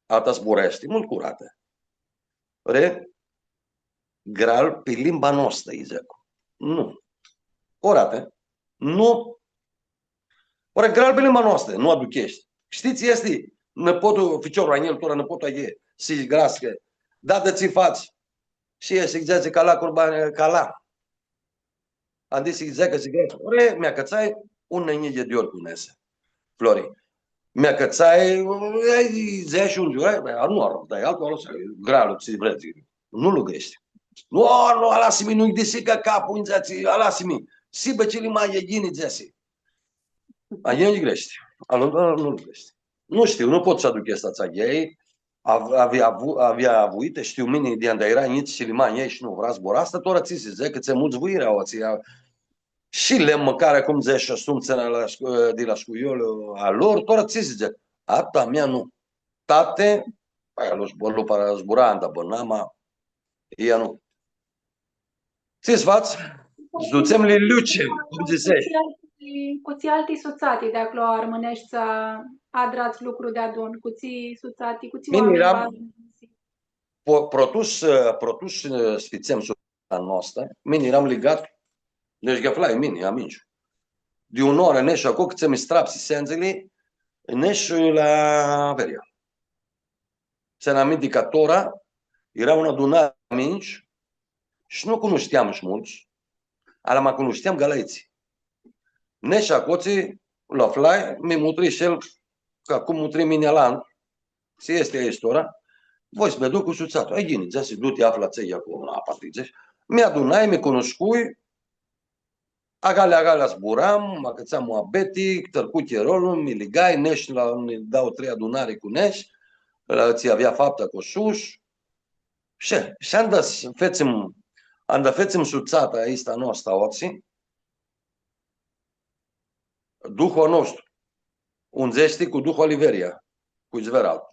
A ta zburashti multu curatã. Ore, gra-l pi limba noastrã, lji dzãc. Nu. Ora, te, nu. Ore, gra-l pi limba noastrã, nu aducheshti. Shtii tsi easti nãpotul, ficiorlu a njel, tora nãpotul a njel, s-lji greascã. Dadã, tsi fats? Shi el s-lji dzãtsi, cala, curban, cala. Anda s-lji dzãcã, s-lji dzãcã, ore, mi acãtsai unã njilji di ori cu nesã. Flori. Mi acãtsai, e, dzãsh un, e, nu arãvdai, altu, altu, gra-lu, tsi vrei. Nu lu greshti. Nu, nu, alasã-mi, nu-lj disicã caplu, nji dzãtsi, alasã-mi. S-hibã cilimeanjlji ghini, dzãsi. A, el nji greshti. Alu, nu, nu lu greshti. Nu shtiu, nu pot s-aduchescu atsea. Elj av-, avea avu-, avea avuitã, shtiu mini, di anda eara njits cilimeanjlji elj shi nu vrea s-zburascã, tora tsi s-dzãc, cã tsi multsã vuirã aoatsi, a, shi lemnu, mãcari, cum dzãc, shi asumtsea la scu-, di la scuiolu a lor, tora tsi s-dzãc. A ta mea nu. Tati, pãi, alu zbura, lu para zbura, anda bãna, ma ea nu. Tsi s-fats? S-dutsem li luce, cum dzãtsesh. Cu tsi alti, cu tsi alti sutsati di aclo armãneshti adrats lucru deadun? Cu tsi sutsati, cu tsi oaminj eram, po-, protus, ã, protus, ã, s-fãtsem sutsata noastrã, mini eram ligat, deci, gaflai, mini, aminciu. Di unã oarã neshu aclo, cã tsi mi strapsi sendzili, neshu la Veria. Tsãn aminti ca tora, eara unã adunari a mintsã, shi nu cunushteam shi multsã, ala ma cunushteam galaitslji. Neshu aclotsi, lu aflai, mi mutri shi el, ca cum mutri mini alantu, tsi easti aestã tora, voi s-mi duc cu sutsata. E, ghini, dzãsi, du-ti, aflã tsi e aclo, la parti, dzãsi. Mi adunai, mi cunuscui, Agalea, agalea zburam, acãtsam muabeti, tãrcu chirolu, mi ligai, nesh la, nã dau trei adunari cu nesh, la tsi avea fapta cu sus. Shi, shi anda s-, fetsim, anda fetsim sutsata aestã a noastrã, otsi, duhlu a nostru, undzeashti cu duhlu ali Veria, cu Izveraltu.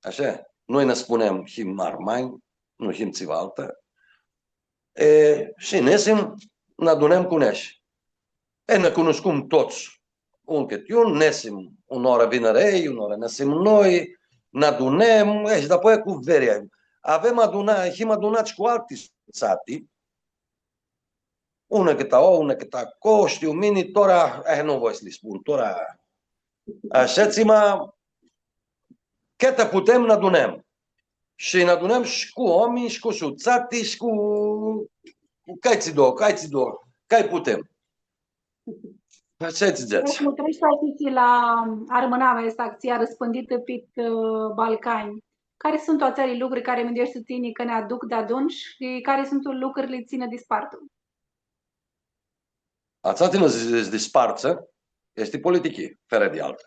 Ashi? Noi nã spunem, him armãnj, nu him tsiva altã. E, shi nesim, nã adunãm cu nesh. E, nã cunuscum tuts, un cãti un, nesim, unãoarã vin elj, unãoarã nesim noi, nã adunãm, e, shi dapoaia cu Veria. Avem aduna-, him adunats cu alti sutsati, unã cãtã aoa, unã cãtã aclo, shtiu mini, tora, eh, nu voi s-li spun, tora, ashitsi, ma, cãtã putem, nã adunãm. Shi nã adunãm shi cu oaminj, shi cu sutsati, shi cu, cu cai tsi do, cai tsi do, cai putem. Ashitsi dzãts. Mutreashti ashi la armãnamea aestã, actsia arãspãnditã pit, ã, Balcani. Cari suntu atseali lucri cari mindueshti tini cã nã aduc deadun shi cari suntu lucrili tsi nã dispartu? Atsea tsi nã s-, s-dispartsã easti politichii, fãrã di altã.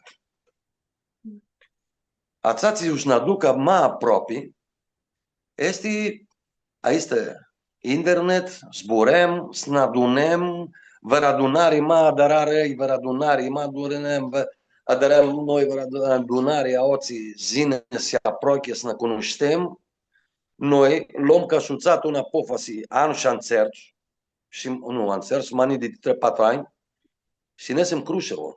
Atsea tsi u s-nã aducã ma aproapi easti, aestã, internet, zburãm, s-nã adunãm, vãrã adunari ma adrãm, vãrã adunari ma adunãm, vã-, adrãm noi, vãrã adu-, adunari, aoatsi, yinã, s-aproachi, s-nã cunushtem, noi lom ca sutsatã unã apofasi, an shi anserts, shi, nu, anserts, ma nitsi di trei, patru anj, shi nesim Crushevo.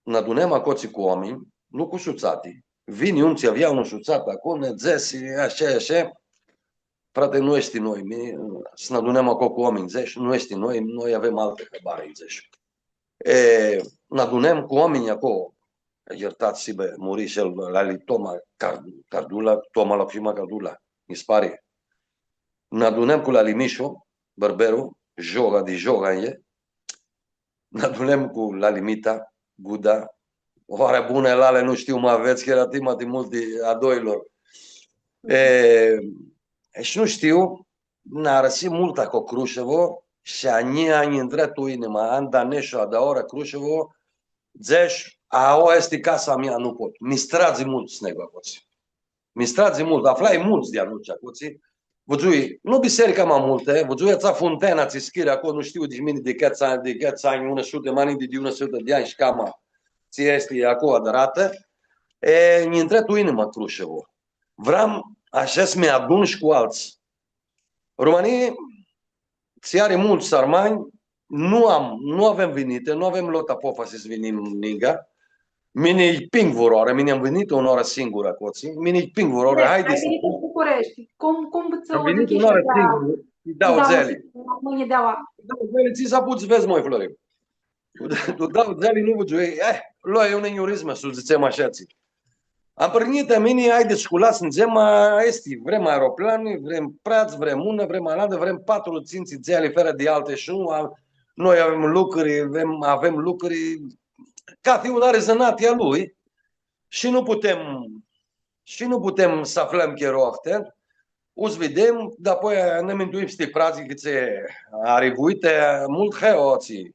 Nã adunãm aclotsi cu oaminj, nu cu sutsati. Vini un tsi avea unã sutsatã aclo, nã dzãsi, ashi, ashi, frate, nu easti noi, mi, s-nã adunãm aclo cu oaminj, dzãsh, nu easti noi, noi avem altã hãbari, dzãsh. E, nã adunãm cu oaminj aclo, ljirtat s-hibã, muri shi el, lali Toma Car-, Cardula, Toma la firma Cardula, mi s-pari. Nã adunãm cu lali Mishu, bãrberu, joga di joga e, nã adunãm cu lali Mita, Guda, oarã bunã, lale, nu shtiu, ma avets, cã eara tima di multi a doilor. E, shi nu shtiu, nã arãsi multu aclo Crushevo, shi a njia nj-intrã tu inimã, anda neshu adaora Crushevo, dzãsh, aoa easti casa mea, nu pot. Mi stradzi multu s-negu aclotsi. Mi stradzi multu, aflai multsã di anutsea aclotsi. Vidzui, nu bisearica ma multã, vidzui atsea funtena tsi s-chiri aclo, nu shtiu di mini di cãts anj, di cãts anj, unã sutã, ma nitsi di unã sutã di anj shi cama, tsi easti aclo adratã. E, nj-intrã tu inimã Crushevo. Vream, ashi, s-mi adun shi cu altsã. Romãnjlji, tsi ari multsã armãnj, nu am, nu avem vinitã, nu avem lotã apofasi s-vinim ningã. Mini lji ping vãrãoarã, mini am vinitã unãoarã singur aclotsi, mini lji ping vãrãoarã, haidi, haidi s-, Bucureshti. Cum, cum tsã u aduchishi unãoarã singur, lji dau dzãli. Lji dau dzãli, tsi s-aputs s-vedz, moi, Florin. Tu, tu dauã dzãli nu vidzui, eh, loai unã njurizmã, s-u dzãtsem ashitsi. Am pãrnitã mini, haidi, sculats, nã dzãtsem, ma easti, vrem aeroplani, vrem prats, vrem unã, vrem alantã, vrem patru, tsintsi dzãli fãrã di alti shi nu, a-, noi avem lucri, avem, avem lucri, cathi un ari zãnatea lui shi nu putem, shi nu putem s-aflãm chiro ahtãri, u s-videm, dapoaia nã minduim sti praznichi tsi arivuitã, multu hãi aoatsi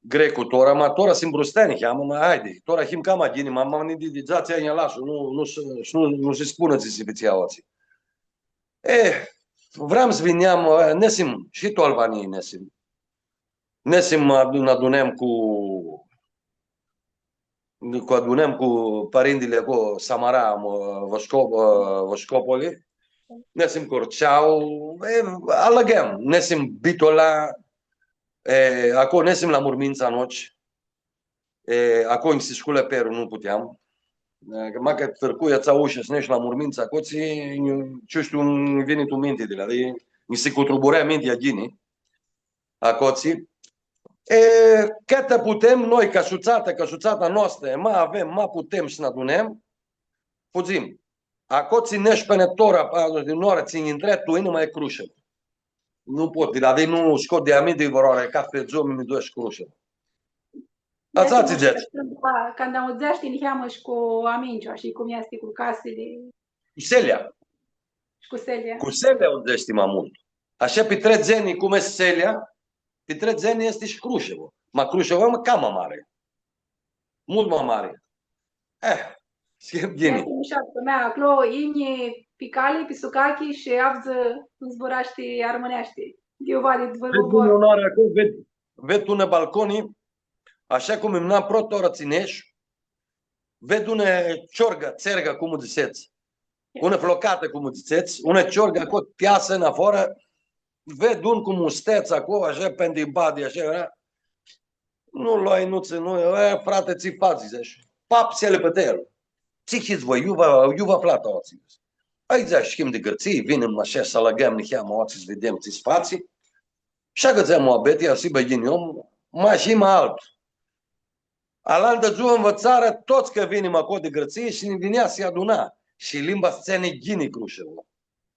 grecu tora, ma tora s-mbrustea niheamã, ma haidi, tora him cama ghini, ma, ma nitsi di, di dzatsi anj alashu, nu, nu s-, nu, nu si spunã tsi si fãtsea aoatsi. E, vream s-vinjam, e, nesim, shi tu Albanii nesim. Nesim, adu-, nã adunãm cu, cu, adunãm cu pãrintsãlji aclo, Samara, mã, Vosco-, ã, Voscopoli, nesim Corceau, e, alãgãm, nesim Bitola, e, aclo nesim la Murmintsã, noci, e, aclo nji si sculã perlu, nu puteam. E, cã macã tãrcui atsea ushã s-nesh la Murmintsã, aclo tsi, tsi shtiu, nji vini tu minti di la, di, nji si cutruburea mintea ghini. Aclotsi. E, cãtã putem noi, ca sutsatã, ca sutsata noastrã, ma avem, ma putem s-nã adunãm, fudzim. Aclotsi nesh pãnã tora, a, di unãoarã tsi nj-intrã tu inimã e Crushevo. Nu pot, di la di nu scot di aminti vãrãoarã, cathi dzuã mi duc Crushevo. Atsea tsi dzãts. Cãndu, cãndu u dzãts niheamã shi cu amincea shi cum easti cu casili. Cu Selia. Shi cu Selia. Cu Selia u dzãts ma multu. Ashã, pi trei dzeni, cum e Selia, pi trei dzeni easti shi Crushevo. Ma Crushevo e cama mari. Multu ma mari. Eh, shi ghini. Cum easti, mea, aclo, inji pi cali, pi sucachi shi avdzã cum zburashti armãneashti. Di iuva di vãrã. Ved unã oarã aclo, ved, ved unã balconi, ashã cum imnam prota oarã tsi neshu, ved unã ciorgã, tsergã, cum u dzãtsets, unã flocatã, cum u dzãtsets, unã ciorgã aclo, ti easã nafoarã, ved un cu mustets aclo, ashã, pendibadi, ashã, eara. Nu loai, nu tsãnui, e, frate, tsi fatsi, dzãsh. Pap, s-li pãtelu. Tsi hits voi, iu vã, iu vã aflats aoatsi? Ai, dzãsh, him di Gãrtsii, vinim, ashã, s-alãgãm niheamã aoatsi, s-videm tsi s-fatsi. Shi agãtsãm muabeti, s-hibã ghini om, ma shi ma altu. Alantã dzuã nvitsarã tuts cã vinim aclo di Gãrtsii shi nã vinea s-aduna. Shi limba s-tsãni ghini Crushevo.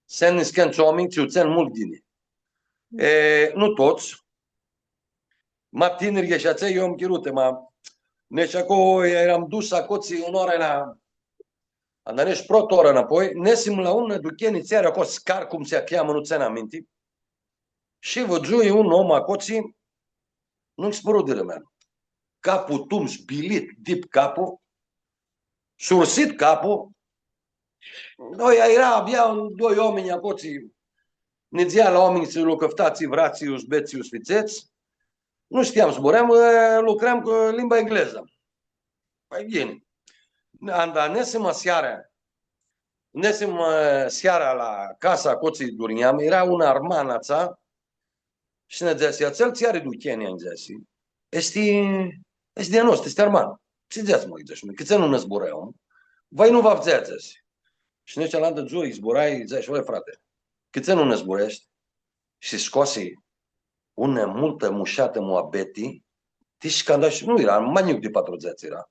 S-tsãni niscãntsã oaminj, tsi u tsãn multu ghini. E, nu tuts. Ma tiniri shi atselj, eu am chirutã, ma, neshu aclo, earam dus aclo, tsi unã oarã eara, anda neshu prota oarã nãpoi, nesim la unã ducheni tsi ari aclo, Scar, cum s-acljamã, nu tsãn aminti. Shi vidzui un om aclo, tsi, nu-nj s-pãru di rãmean. Capu tums, bilit, dip capu, sursit capu. Noi, eara, avea un, doi oaminj aclo, tsi, nidzea la oaminj, tsi lu cãfta, tsi vrea, tsi u zbets, tsi u sfitsets. Nu shtiam s-zburãm, e, lucram cu limba englezã. Pãi, ghini. Anda nesim seara, nesim, e, seara la casa aclo tsi durnjam, eara un arman atsea, shi nã dzãsi, atsel tsi ari duchenia, nj-dzãsi, easti, easti di a nostru, easti arman. Tsi dzãts, mã, dzãsh, cãtse nu nã zburãm? Vai, nu va avdzã, dzãsi. Shi neshu alantã dzuã, lji zburai, dzãsh, oi, frate, cãtse nu nã zburãshti? Shi scoasi unã multã mushatã muabeti, tish canda, shi nu eara, ma njic di patrudzãts eara.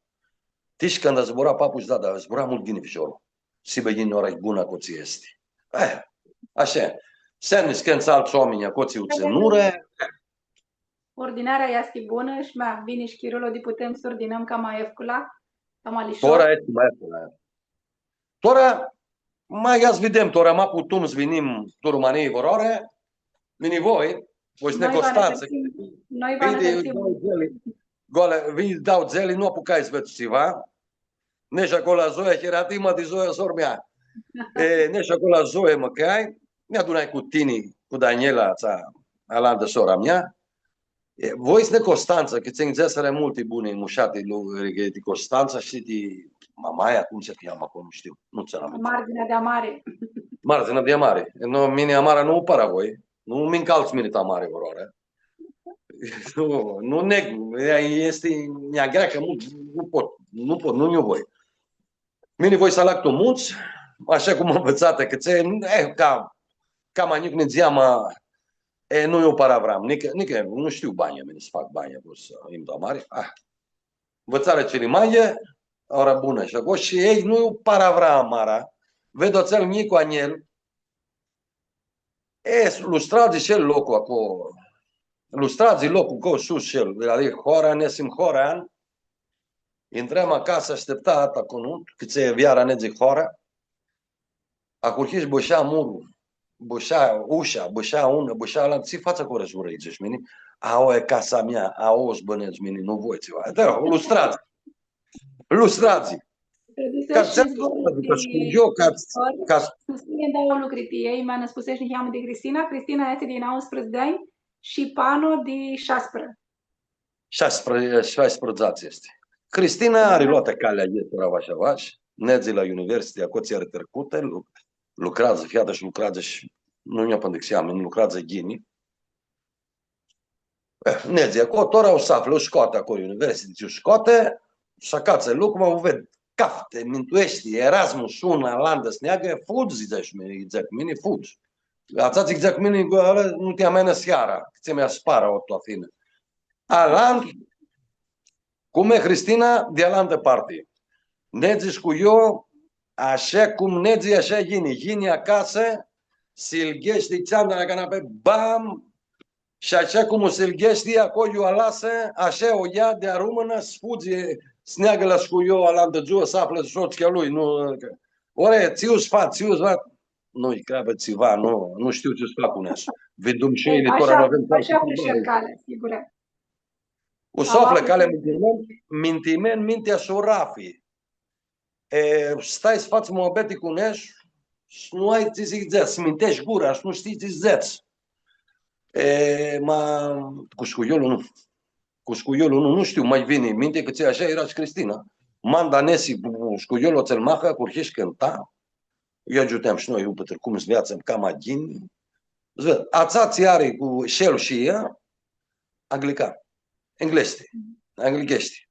Tish canda zbura papu shi dada, zbura multu ghini ficiorlu. S-hibã ghini, ora e bunã aclo tsi easti. Eh, ashã. S-tsãni niscãntsã altsã oaminj aclo tsi u tsãnurã. Ordinarea easti bunã shi ma vini shi chirolu di putem s-ordinãm cama efcula, cama lishor. Tora easti ma efcula. Tora, ma ia s-videm, tora ma putum s-vinim tu Rumãnii vãrãoarã, mini voi, voi s-neg Constantsa. Noi va nã hãrsim, noi va nã hãrsim. Vini, dau dzãli, goalã, vini, dau dzãli, nu apucai s-ved tsiva. Neshu aclo la Zoia, hiratima di Zoia, sor-mea. E, neshu aclo la Zoia, mãcai, mi adunai cu tini, cu Daniela, atsea, alantã sora mea. E, voi s-neg Constantsa, cã tsi nj-, dzãsirã multi buni mushati lu-, di Constantsa shi di Mamaia, cum s-cljamã aclo, nu shtiu, nu tsãn aminti. Mardzinea di amari. Mardzinea di amari. E, nu, mini amara nu u para voi. Nu mi ncaltsu mini tu amari vãrãoarã. Nu, nu neg, ea easti, nj-agreacã multu, nu pot, nu pot, nu nj-u voi. Mini voi s-alag tu muntsã, ashã cum am nvitsatã, cã tsi, e, ca, cama njic nidzeam, e, nu, eu para vream, nicã, nicã, nu shtiu banja, mini s-fac banja, voi s-, imtu amari, ah. Nvitsarã cilimeanjlji, ora bunã, shi aclo, shi elj nu, eu para vream amara, ved atsel njicu anjel, e, lu stradzi shi el loclu aclo. Lu stradzi loclu aclo sus shi el. Adicã hora, nesim hora, an. Intrãm acasã, ashtipta tata cu nuntu, cã tsi veara nedzi hora. Ahurhi s-bãsha murlu. Bãsha usha, bãsha unã, bãsha alantã. Tsi fats aclo, zburãi, dzãsh mini. Aoa e casa mea, aoa s-bãnedz mini, nu voi tsiva. Da, lu stradzi. Lu stradzi. Ca s-dzãc, zboarã, ca s-, eu, ca s-, ca s-, s-spun dauã lucri ti elj, ma nã spusesh niheamã di Cristina. Cristina easti di nauãsprãdzatsi di anj shi Pano di shasprã. Shasprã, shasprãdzatsi easti. Cristina ari loatã calea, e tora vash-vash, nedzi la university, aclo tsi ari tricutã, lu-, lucreadzã, feata shi lucreadzã shi nu nj-apãndixeam, lucreadzã ghini. Eh, nedzi aclo, tora u s-aflã, u scoati aclo, university, u scoati, s-acatsã lucru, ma u ved, cafti, mindueshti, Erasmus, unã, alantã, s-neagã, fudz, dzãc mini, dzãc mini, fudz. Atsea tsi dzãc mini, gu-, ala, nu ti amãnã seara, cã tsi mi aspara, o, tu Athina. Alantu, cum e Cristina, di alantã parti. Nedzi cu io, ashã cum nedzi, ashã yini, yini acasã, s-ljigheshti tseanda la canape, bam, Shi ashã cum u s-ljigheshti, aclo iu alasã, ashã u lja di arumãnã, s-fudzi, s-neagã la scuio, alantã dzuã, s-aflã sotslji a lui, nu, ore, tsi u s-fats, tsi u s-fats? nu-i creabã tsiva, nu, nu shtiu tsi s-fac cu neshu. Vidum shi elj, tora nu avem altu. Ashi aflã shi el calea, sigura. U s-aflã calea, mintimen, mintimen, mintea s-u rafi. E, stai s-fats muabeti cu neshu, s-nu ai tsi s-dzãts, s-minteshti gura, s-nu shtii tsi s-dzãts. E, ma, cu scuiolu nu. Cu scuiolu nu, nu shtiu, ma nj-vini tu minti cã tsi ashi eara shi Cristina. Manda neshu cu scuiolu atsel maha, cu arhish cãnta. Lj-agiutam shi noi, u pitricum s-veatsã cama ghini. Dzã, atsea tsi ari cu shel shi ea, anglica, engleshti, anglicheashti.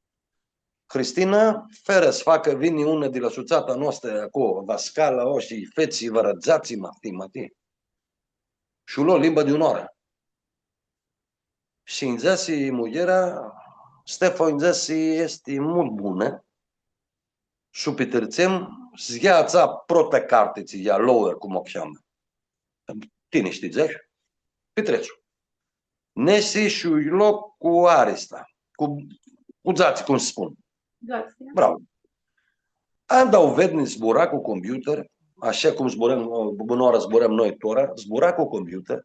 Cristina, fãrã s-facã, vini unã di la sutsata noastrã aclo, dascalã, o, shi fetsi vãrã dzatsi maftimati. Shi u lo limba di unã oarã. Shi nj-dzãsi muljera, Stefan, nj-dzãsi, easti multu bunã. S-u pitritsem, s-lja atsea prota carti, tsi lja Lower, cum u cheamã. Tini shtii, dzãsh? Pitrets-u. Neshu shi u lo cu arista, cu, cu dzatsi, cum s-spun. Dzatsi, ia. Bravo. Anda u vedz, zbura cu computer, ashi cum zburãm, bunã oarã zburãm noi tora, zbura cu computer,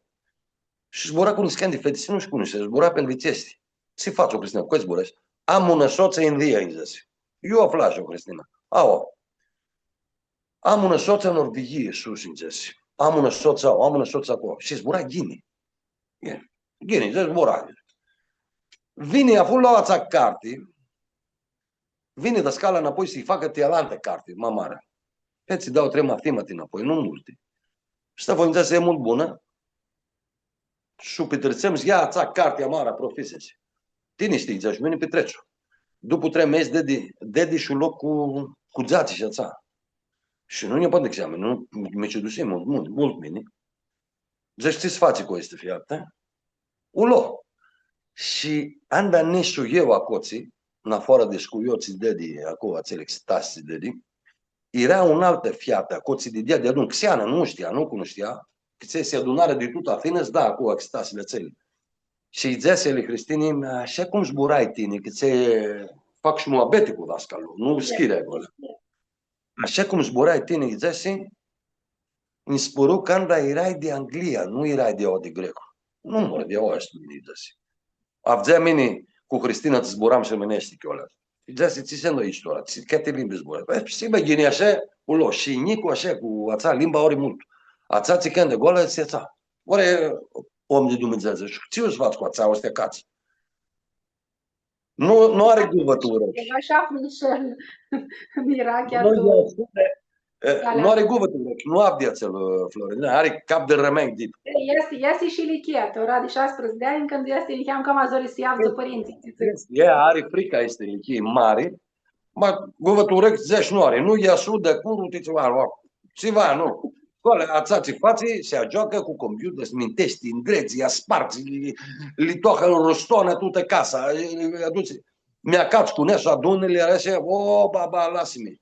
shi zbura cu niscãnti fetsi, tsi nu sh-cunoshti, zbura pi elvetsieshti. Tsi fats, o Cristina, cu cari zburãshti? Am unã sotsã India, nj-dzãsi. Iu aflash, o Cristina? Aua. Am unã sotsã Norveghii, sus, nj-dzãsi. Am unã sotsã aua, am unã sotsã aclo. Shi zbura ghini. E, ghini, dzãsi, zbura. Vini, afu lo atsea carti, vini dascala nãpoi s-lji facã ti alantã carti, ma mari. Fetsi dauã, trei maftimati nãpoi, nu multi. Stefan nj-dzãsi, e multu bunã. S-u pitritsem, s-lja atsea carti amara, profesor. Tini shtii, dzãsh, mini pitrets-u. Dupu trei mesi, dedi, dedi shi u lo cu, cu dzatsi shi atsea. Shi nu nj-apãndixea, nu, mi ciudusii multu, multu, multu mini. Dzãsh, tsi s-fatsi cu aestã featã? U lo. Shi anda neshu eu aclotsi, nafoarã di scuio tsi dedi, aclo, atsel extasi tsi dedi, eara unã altã featã, aclotsi di dea deadun, xeanã, nu shtia, nu cunushtea, cã tsi s-adunarã di tutã Athina, s-da aclo extasili atseli. Shi lji dzãsi ali Cristini, ashi cum zburai tini, cã tsi fac shi muabeti cu dascalu, nu scrirea aclo. Ashi cum zburai tini, lji dzãsi, nji s-pãru canda earai di Anglia, nu earai di aoa di Grecu. Nu mori di aoa, easti, lji dzãsi. Avdzea mini cu Cristina tsi zburam shi armãneashti, chiola. Lji dzãsi, tsi s-ndu-, istoria, tsi, cãti limbi zburãm? E, shi, bã, ghini, ashi, u lo, shi njicu ashi, cu atsea limba ari multu. Atsea tsi cãnti gola, easti atsea. Ori, om di Dumnidzã, dzãc, tsi u s-fats cu atsea, u s-ti acats. Nu, nu ari guvã tu ureclji. Ashi aflã shi el mirachea. Nu, tu, e, e, calea. Nu ari guvã tu ureclji, nu avdi atsel, ã, Florin, ari cap di rãmãnj dit. E, easti, easti shi ilichia, tora di shasprãdzatsi di anj, cãndu easti ilichia, cama zori s-lji avdzã pãrintsãlj. Easti, e, ari frica, easti ilichii mari. Ma, guvã tu ureclji, dzãsh, nu ari, nu, ia s-u dã curu, ti tsiva, nu. Tsiva, nu. Scoalã, atsea tsi fatsi, s-agioacã cu computer, s-minteashti, ndreadzi, lji spargi, lji, lji toacã rustona tutã casa, lji, lji adutsi. Mi acats cu neshu, adunã-li, eara ashi, o, baba, lasã-mi.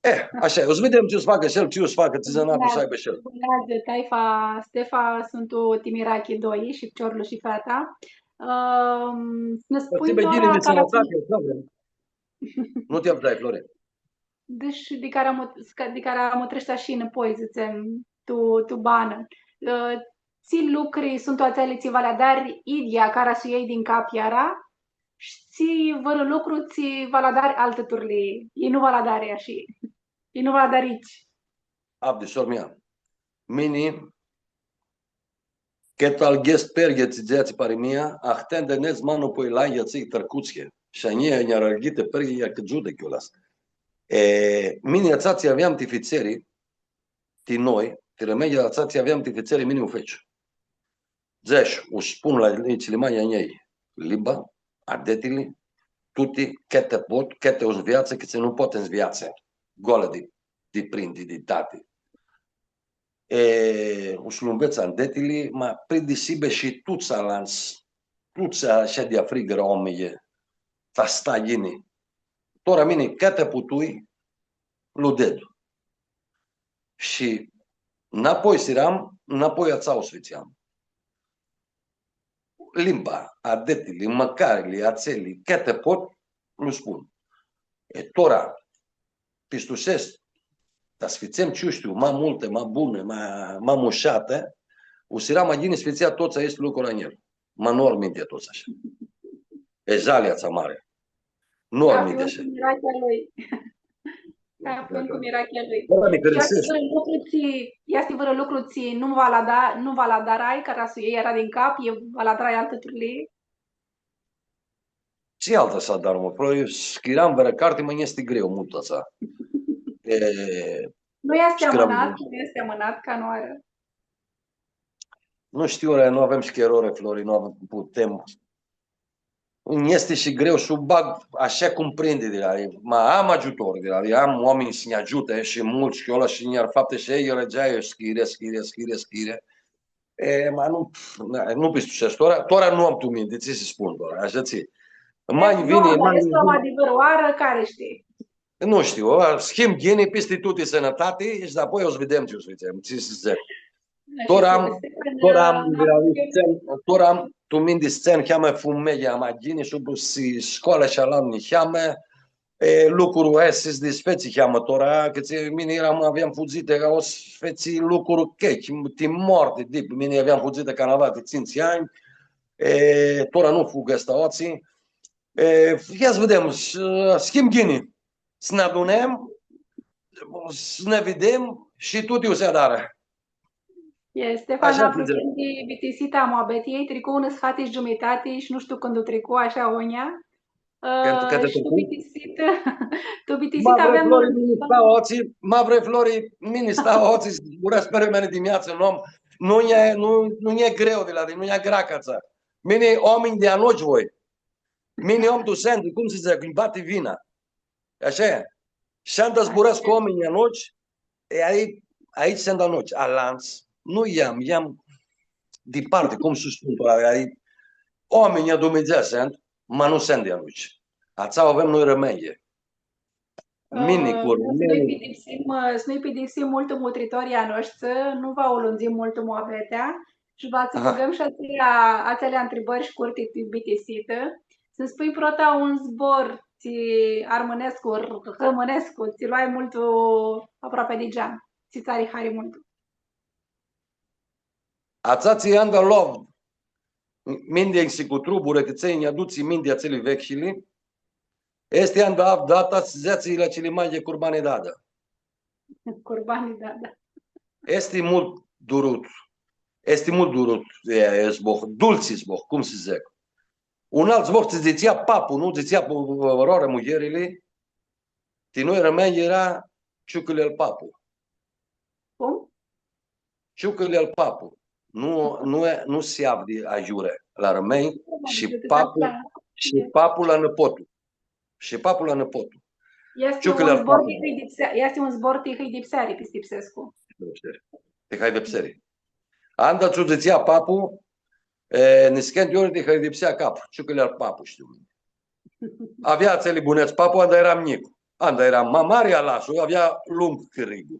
Eh, ashi, u s-videm tsi u s-facã shi el, tsi u s-facã, tsi zãnati u s-aibã shi el. Bunã, taifa, Stefa, suntu ti mirachi doi, shi ficiorlu shi feata. Ãm, nã spui, tora, ghini, mi sãnãtati, nu ti avdzai, Florin. Deci, di cara mut-, sca-, di cara mutreshti shi nãpoi, dzãtsem, tu, tu banã. Ã, tsi lucri suntu atseali tsi va li adari idyea cara s-u ljai din cap iara, shi tsi vãrã lucru tsi va li adari altã turlii, i nu va li adari ashi, i nu va li adari itsi. Avdi, sor mea, mini, cãt alghescu perghi, tsi dzãtsi pari mia, ahtãnda nedz ma nãpoi la ea tsi tricutsi, shi a njia nj-aralghi ti perghi, nj-acãdzutã chiolas. E, mini atsea tsi aveam ti fitseri, ti noi, ti rãmãnj, atsea tsi aveam ti fitseri, mini u feci. Dzãsh, u spun la itsi limba a njei, limba, adetili, tuti, cãti pot, cãti u nveatsã, cãtse nu pot nveatsã, goalã di, di prindi, di tati. E, u s-lu nvets adetili, ma prindi s-hibã shi tuts alantsã, tuts ashi di afrigãrã oaminjlji, ta s-sta ghini. Tora mini, cãti putui, lu dedu. Shi nãpoi s-earam, nãpoi atsea u s-fãtseam. Limba, adetili, mãcarili, atseli, cãti pot, lu spun. E, tora, pistusescu, ta s-fãtsem, tsi shtiu, ma multi, ma buni, ma, ma mushati, u s-eara ma ghini s-fãtsea tuts aesti lucri a njel. Ma nu ari minti tuts ashi. E jalea atsea mari. Nu ari minti ashi. Ca pãn cu mirachea lui. Ca pãn cu mirachea lui. Tora mi hãrisescu. Easti vãrã lucru tsi, easti vãrã lucru tsi nu va lu da, nu va lu adrai, cara s-u ljei iara din cap, e, va lu adrai altã turlii? Tsi altã s-adar, mã? Proi, s-chiram vãrã carti, ma nj-easti greu multu atsea. E, nu easti amãnat, nu easti amãnat, ca nu ari. Nu shtiu, ore, nu avem shi chiro, ore, Flori, nu avem, putem. Nj-easti shi greu s-u bag ashi cum prindi di la, ma am agiutor di la, am oaminj s-nj-agiutã shi multsã, shi io la shi nj-ar fapti shi elj, io la geai, io schire, schire, schire, schire. E, ma nu, na, nu pistipsescu. Tora, tora nu am tu minti, tsi s-spun tora, ashi tsi. Ma nj-vini, ma nj-vini. Easti o adevãr, oarã, cari shtii? Nu shtiu, ã, s-him ghini, pisti tuti sãnãtati, shi dapoi o s-videm tsi o s-fãtsem, tsi s-dzãc. Tora am, tora am, tora am, tu minti s-tsãn, niheamã fumealja ma ghini, shi scoalã shi alantu niheamã, e, lucru, e, s-disfetsi niheamã tora, cã tsi, mini eram, aveam fudzitã, ca o s-fetsi lucru chec, ti moarti, dip, mini aveam fudzitã Canada ti tsintsi anj, e, tora nu fug aestã oatsi, e, ia s-videm, s-, s-him ghini, s-nã adunãm, s-nã videm shi tuti u s-adarã. E, Stefan, ashi aprucheam di bitisita a muabetiljei, tricu unã sãhati shi giumitati shi nu shtiu cãndu tricu, ashi, agonja. Cãndu, ã, cãndu shi tu tricu? Bitisitã, tu bitisitã aveam... Ma vrei, Flori, mini stau aoatsi, ma vrei, Flori, mini stau aoatsi, zburãscu pi mini di mea, nu am, nu e, nu, nu e greu di la, nu e greacã atsea. Mini oaminj di a noshtsã voi. Mini om tu sendi, cum s-dzãc, nj-bati vina. Ashi e. Shi anda zburãscu cu oaminjlji a noshtsã, e, ai, aoatsi suntu a noshtsã, alantsã, nu i-am, i-am diparti, cum s-spun, ai, oaminj a Dumnidzã suntu, ma nu suntu di a noshtsã. Atsea u avem noi armãnjlji. Mini cu... Ã, s-nu-lj pidipsim, ã, s-nu-lj pidipsim multu mutritorlji a noshtsã, nu va u lundzim multu muabetea, shi va tsã bãgãm shi atseali, atseali ntribãri shcurti ti bitisitã. S-nji spunj prota un zbor tsi armãnescu, r-, rãmãnescu, tsi lu ai multu aproapi di gean, tsi tsã ari hari multu. Atsea tsi anda lov mintea nsi cu truburã, ti tsi nj-adutsi mintea atseali vecljili, easti anda avdu data s-dzãtsi la cilimeanj Curbani Dada. Curbani Dada. Easti multu durut. Easti multu durut, e, e zbor, dultsi zbor, cum s-dzãc. Un altu zbor tsi dzãtsea papu, nu? Dzãtsea pu-, pu-, roarã muljerli, ti noi armãnjlji eara ciucãli al papu. Cum? Ciucãli al papu. Nu, nu e, nu s-avdi aiurea la armãnj. Cum adicã? Shi papu, shi papu la nãpotul. Shi papu la nãpotul. Easti un zbor ti hãidipse-, easti un zbor ti hãidipseari, pistipsescu. Ti hãidipseari. Anda tsi u dzãtsea papu, e, niscãnti ori ti hãidipsea caplu, ciucãli al papu, shtiu. Avea atseali bunets papu, anda eram njic. Anda eram ma mari, alashu, avea lung cãriglu.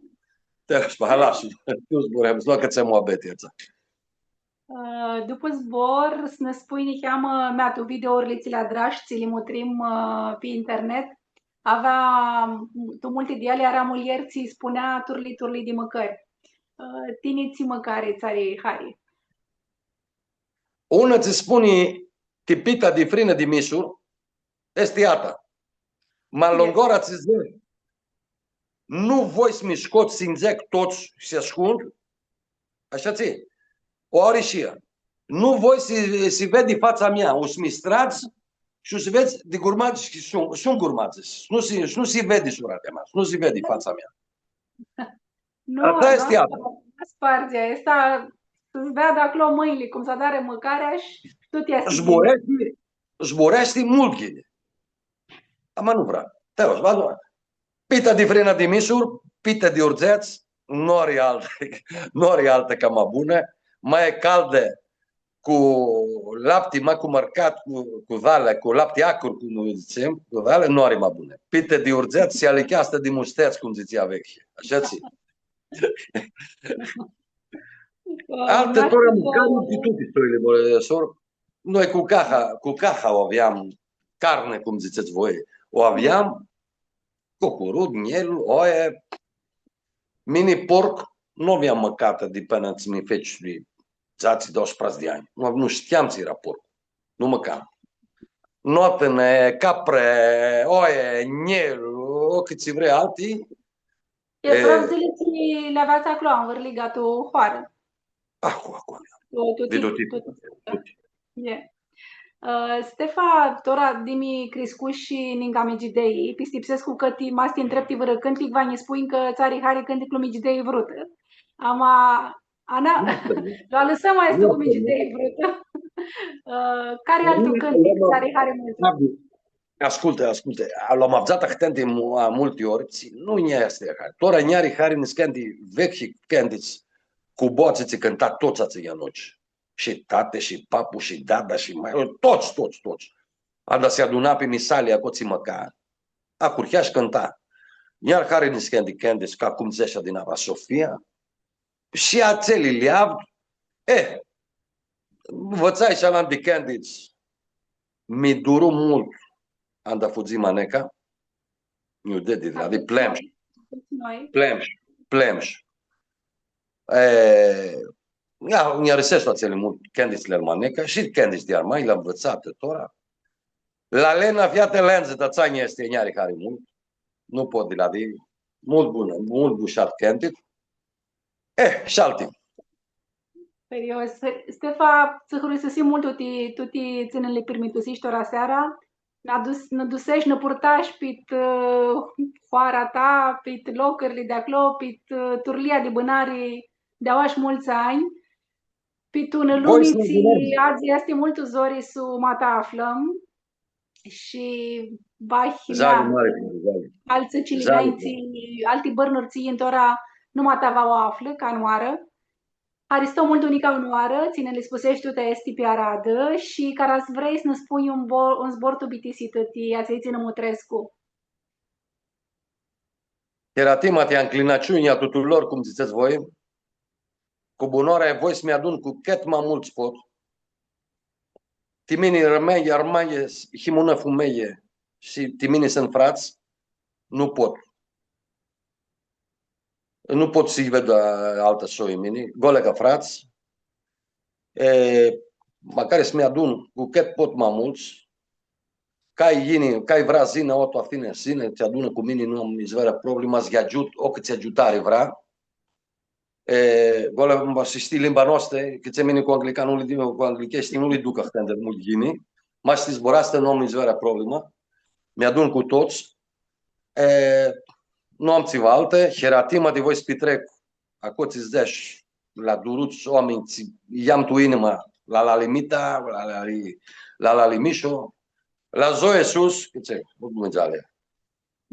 Ti alashu, nu zburãm, s-nu acãtsãm muabetea atsea. Ã, dupã zbor, s-nã spunj niheamã, mea, tu videourli tsi li adrash, tsi li mutrim, ã, pi internet, avea, tu multi di eali eara muljeri tsi spunea turlii, turlii di mãcãri. Ã, tini tsi mãcari tsã ari hari? Unã tsi spuni ti pita di frinã di misur, easti a ta. Ma longora tsi dzãc, nu voi s-mi scot, s-nji dzãc tuts, s-ascund, ashi tsi, o ari shi ea. Nu voi s-, s-vedi fatsa mea, u s-mi stradz shi u s-vedz di gurmadz shi sun, sun gurmadz, nu s-, nu s-vedi suratea mea, nu s-vedi fatsa mea. Nu, asta easti apa. Nu spardzi, aestã s-vedã aclo mãnjli, cum s-adarã mãcarea shi tu ti... Zbureshti, zbureshti multu ghini. Ama nu vrea. Teo, va, nu. Pita di frinã di misur, pita di urdzets, nu ari altã, nu ari altã cama bunã, ma e caldã, cu lapti, ma cu mãrcat, cu, cu dali, cu lapti acru, cum dzãtsem, cu dali, nu ari ma bunã. Pita di urdzets shi alicheastã di mustets, cum dzãtsea veclji. Ashi tsi. Altã, tora mãcam di tuti soili, bã, sor. Noi cu caha, cu caha u aveam, carni, cum dzãtsets voi, u aveam, cucurut, njel, oi, Mini porc nu aveam mãcatã di pãnã tsi mi feci di dzatsi, doauãsprãdzatsi di anj. Nu, nu shtiam tsi eara porc. Nu mãcam. Notãnã, caprã, oi, njel, o, cãtsi vrei alti. E, e, prãvdzãli tsi li aveats aclo, anvãrliga tu hoarã. Acu, acu. Tu, tu, di tu, tu, tu. E. Ã, Stefa, tora di mi criscushi ninga Migidei, pistipsescu cã ti, ma s-ti ntreb ti vãrã cãntic, va nji spunj cã tsã ari hari cãnticlu Migidei vrutã. Ama, Ana, nu, nu. Lu alãsãm aestu cu Migidei vrutã. Ã, cari altu cãntic tsã ari hari multu? Ascultã, ascultã. Lu am avdzatã ahãnti mu-, a multi ori, tsi nu nj-easti hari. Tora nj-ari hari niscãnti veclji cãntitsi cu boatsi tsi cãnta tuts atselj anj. Shi tati, shi papu, shi dada, shi ma-, tuts, tuts, tuts. Anda s-aduna pi misali, aclo tsi mãca. Ahurhea shi cãnta. Nj-ari hari niscãnti cãntitsi, ca cum dzãtsea di Nava Sofia, shi atseali li avdu. Eh, nvitsai shi alanti cãntitsi. Mi duru multu anda fudzi Maneca. Nj-u dedi, adicã plemsh. Plemsh, plemsh. Eh, ia, nj-ariseashti atseali multu, cãntitsli al Maneca, shi cãntitsi di al Maneca, li am nvitsatã tora. La Lena, fiate, Lenzi, ta tsi nj-easti, nj-ari hari multu. Nu pot di la di, multu bunã, multu mushat cãntic. Eh, shi alti. Serios. Stefa, tsã hãristusim multu ti, tuti tsi nã li pirmitusishi tora seara. Nã dus-, nã duseshi, nã purtashi pit, ã, hoara ta, pit locurli di aclo, pit, ã, turlia di bãnari di aoa shi multsã anj. Pit unã lumi tsi adzã easti multu zori s-u ma ta aflãm. Shi vahi, zori, mea, mari, zori. Altsã cilimeanj, zori, tsi, alti bãrnuri tsi tora nu ma ta va u aflã, canãoarã. Haristo multu nica unãoarã, tsi nã li spuseshi tuti aesti pi aradã shi cara s-vrei s-nã spunj un bo-, un zbor tu bitisitã ti atselj tsi nã mutrescu. Hiratima ti anclinaciunea a tutulor, cum dzãtsets voi, cu bunãoarã voi s-mi adun cu cãt ma multsã pot. Ti mini armãnj, armãnj, him unã fumealji shi ti mini suntu frats, nu pot. Nu pot s-lji ved, a, altã soi mini, gole ca frats. E, macari s-mi adun cu cãt pot ma multsã, cai yini, cai vrea s-yinã, otu Athina, s-yinã, tsi adunã cu mini, nu am izvãrã problema, s-lji agiut, o cãtsi agiutari vrea. E, gole, ma s-shtii limba noastrã, cã tsi mini cu anglica nu li, cu anglicheashti nu li duc ahãnti multu ghini, ma s-shtii zburãscã, nu am izvãrã problema, mi adun cu tuts. E, nu am tsiva altã, hiratima di voi s-pitrec, aclo tsi dzãtsesh, la duruts oaminj, tsi lj-am tu inimã, la Lali Mita, la Lali, la Lali Misho, la Zoe Sus, cã tsi, nu Dumnidzale.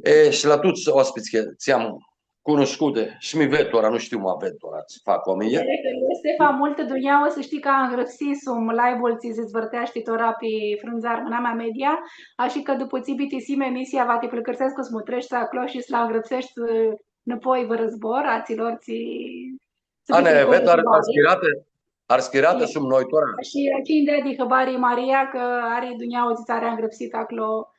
E, shi la tuts oaspitslji, tsi am cunuscutã, shi mi ved tora, nu shtiu, ma ved tora, tsi fac oaminjlji. Stefa, multã dunjaua s-shtii cã angrãpsisum live-ul tsi s-dizvãrteashti tora pi frãndza Armãnamea Media, ashi cã dupu tsi bitisim emisia, va ti pãlãcãrsescu s-mutreshti aclo shi s-lu angrãpseshti, ã, nãpoi vãrã zbor, atsilor tsi, tsi... Ana, bitisim, ved, ar-, cu arãspiratã, arãspiratã sum noi tora. Shi atsia nj-deadi hãbari Maria, cã ari dunjaua tsi ts-ari angrãpsitã aclo.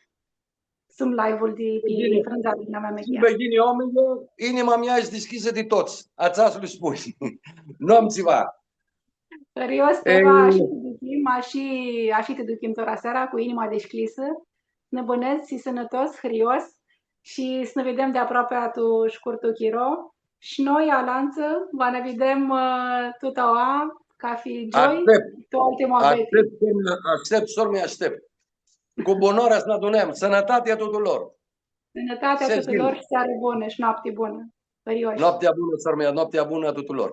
Sum live-ul di pi frãndza Armãnamea Media. Ghini, oaminj, inima mea easti dishcljisã di tuts. Atsea s-lu spun. Nu am tsiva. Serios, Stefa, ashi ti duchim, ashi, ashi ti duchim tora seara, cu inima dishcljisã. Nã bãnedz, s-hii sãnãtos, hãrios shi s-nã videm di aproapi tu shcurtu chiro. Shi noi, alantsã, va nã videm, ã, tut aoa, cathi gioi, tu alti muabeti. Ashtept, sor-mea, ashtept, sor-mea, ashtept. Cu bunãoarã s-nã adunãm. Sãnãtati a tutulor. Sãnãtati a tutulor shi searã bunã shi noapti bunã. Hãrioshi. Noaptea bunã, sor-mea, noaptea bunã a tutulor.